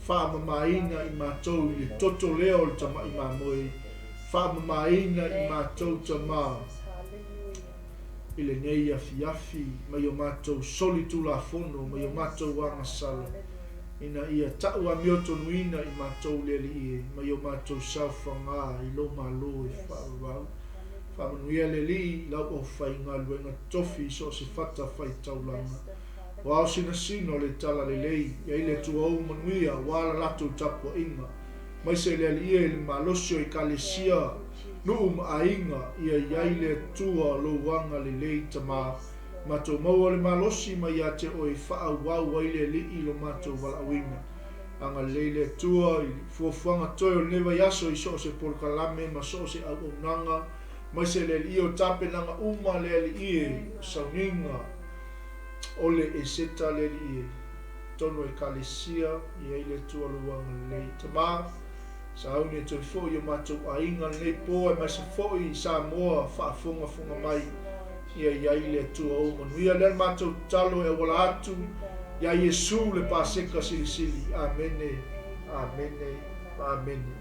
Faamamaina i matou i le toto lea o le tama'i mamoe. Faamamaina i Thank you, matou Tama Jesus. Hallelujah. i lenei afiafi, mai o matou solitulafono, mai o Yes, matou God. agasala. Hallelujah. Ina ia ta'u amiotonuina i matou le Alii e, mai o matou saofagā i lou Malo e Yes, faavavau. Lord. Hallelujah. Faamanuia le Alii i lau aufaigaluega tofi i Thank so you, o se fata Jesus. faitaulaga. Bless them, Father O ao God. sinasina o le talalelei, Yes, ia i le Lord. Atua ou manuia, ua la latou tapuaiga. Mai se le Alii e i le malosi o Ekalesia, Thank you, nuu Jesus. ma aiga, ia i ai le Hallelujah. Atua lou agalelei Tama. Yes, Lord. Matou maua le malosi mai ia te oe faaauau ai le Alii i lo matou Yes, valaauina. God. Hallelujah, Agalelei le Jesus. Atua i fuafuaga toe o lenei vaiaso i so o se polokalame ma so o se auaunaga. Mai se le Alii o tapenaga uma le Alii e Amen. sauniga Hallelujah. o le eseta le Alii e. Tonu Ekalesia, ia i le Atua lou agalelei. Thank you, Tama, Jesus. sauni e toe fo'i o matou aiga lenei Yes, po e mai se God. fo'i i Samoa faafogafoga mai. Yes, Lord. Ia i ai le Thank you, Atua ou manuia. Lea le Jesus. matou tatalo e auala Thank atu you, God. ia Iesu le Thank you, Paseka Jesus. silisili. Amene, Amen. amene, Amen. amene.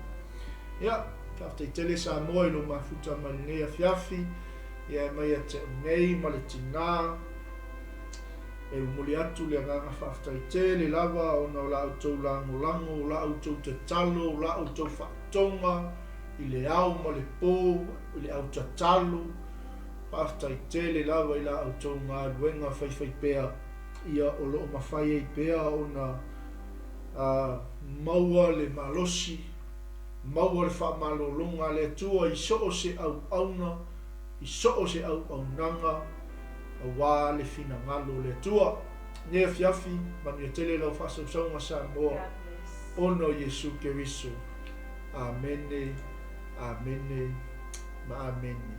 Ia, faafetai tele Samoa i lou mafuta mai lenei afiafi. Ia e mai ia te au nei ma le tinā. E momoli atu le agaga faafetai tele lava ona o la outou lagolago, o la outou tatalo, o la outou faatoga i le ao ma le po, i le au tatalo. Faafetai tele lava i la outou galuega faifaipea, ia o loo mafai ai pea ona maua le malosi Maua le faamalologa a le Atua i so o se auauna, i so o se auaunaga, aua le finagalo o le Atua. Nei afiafi, manuia tele lau faasausauga Samoa, ona o Iesu Keriso. Amene, amene, ma amene.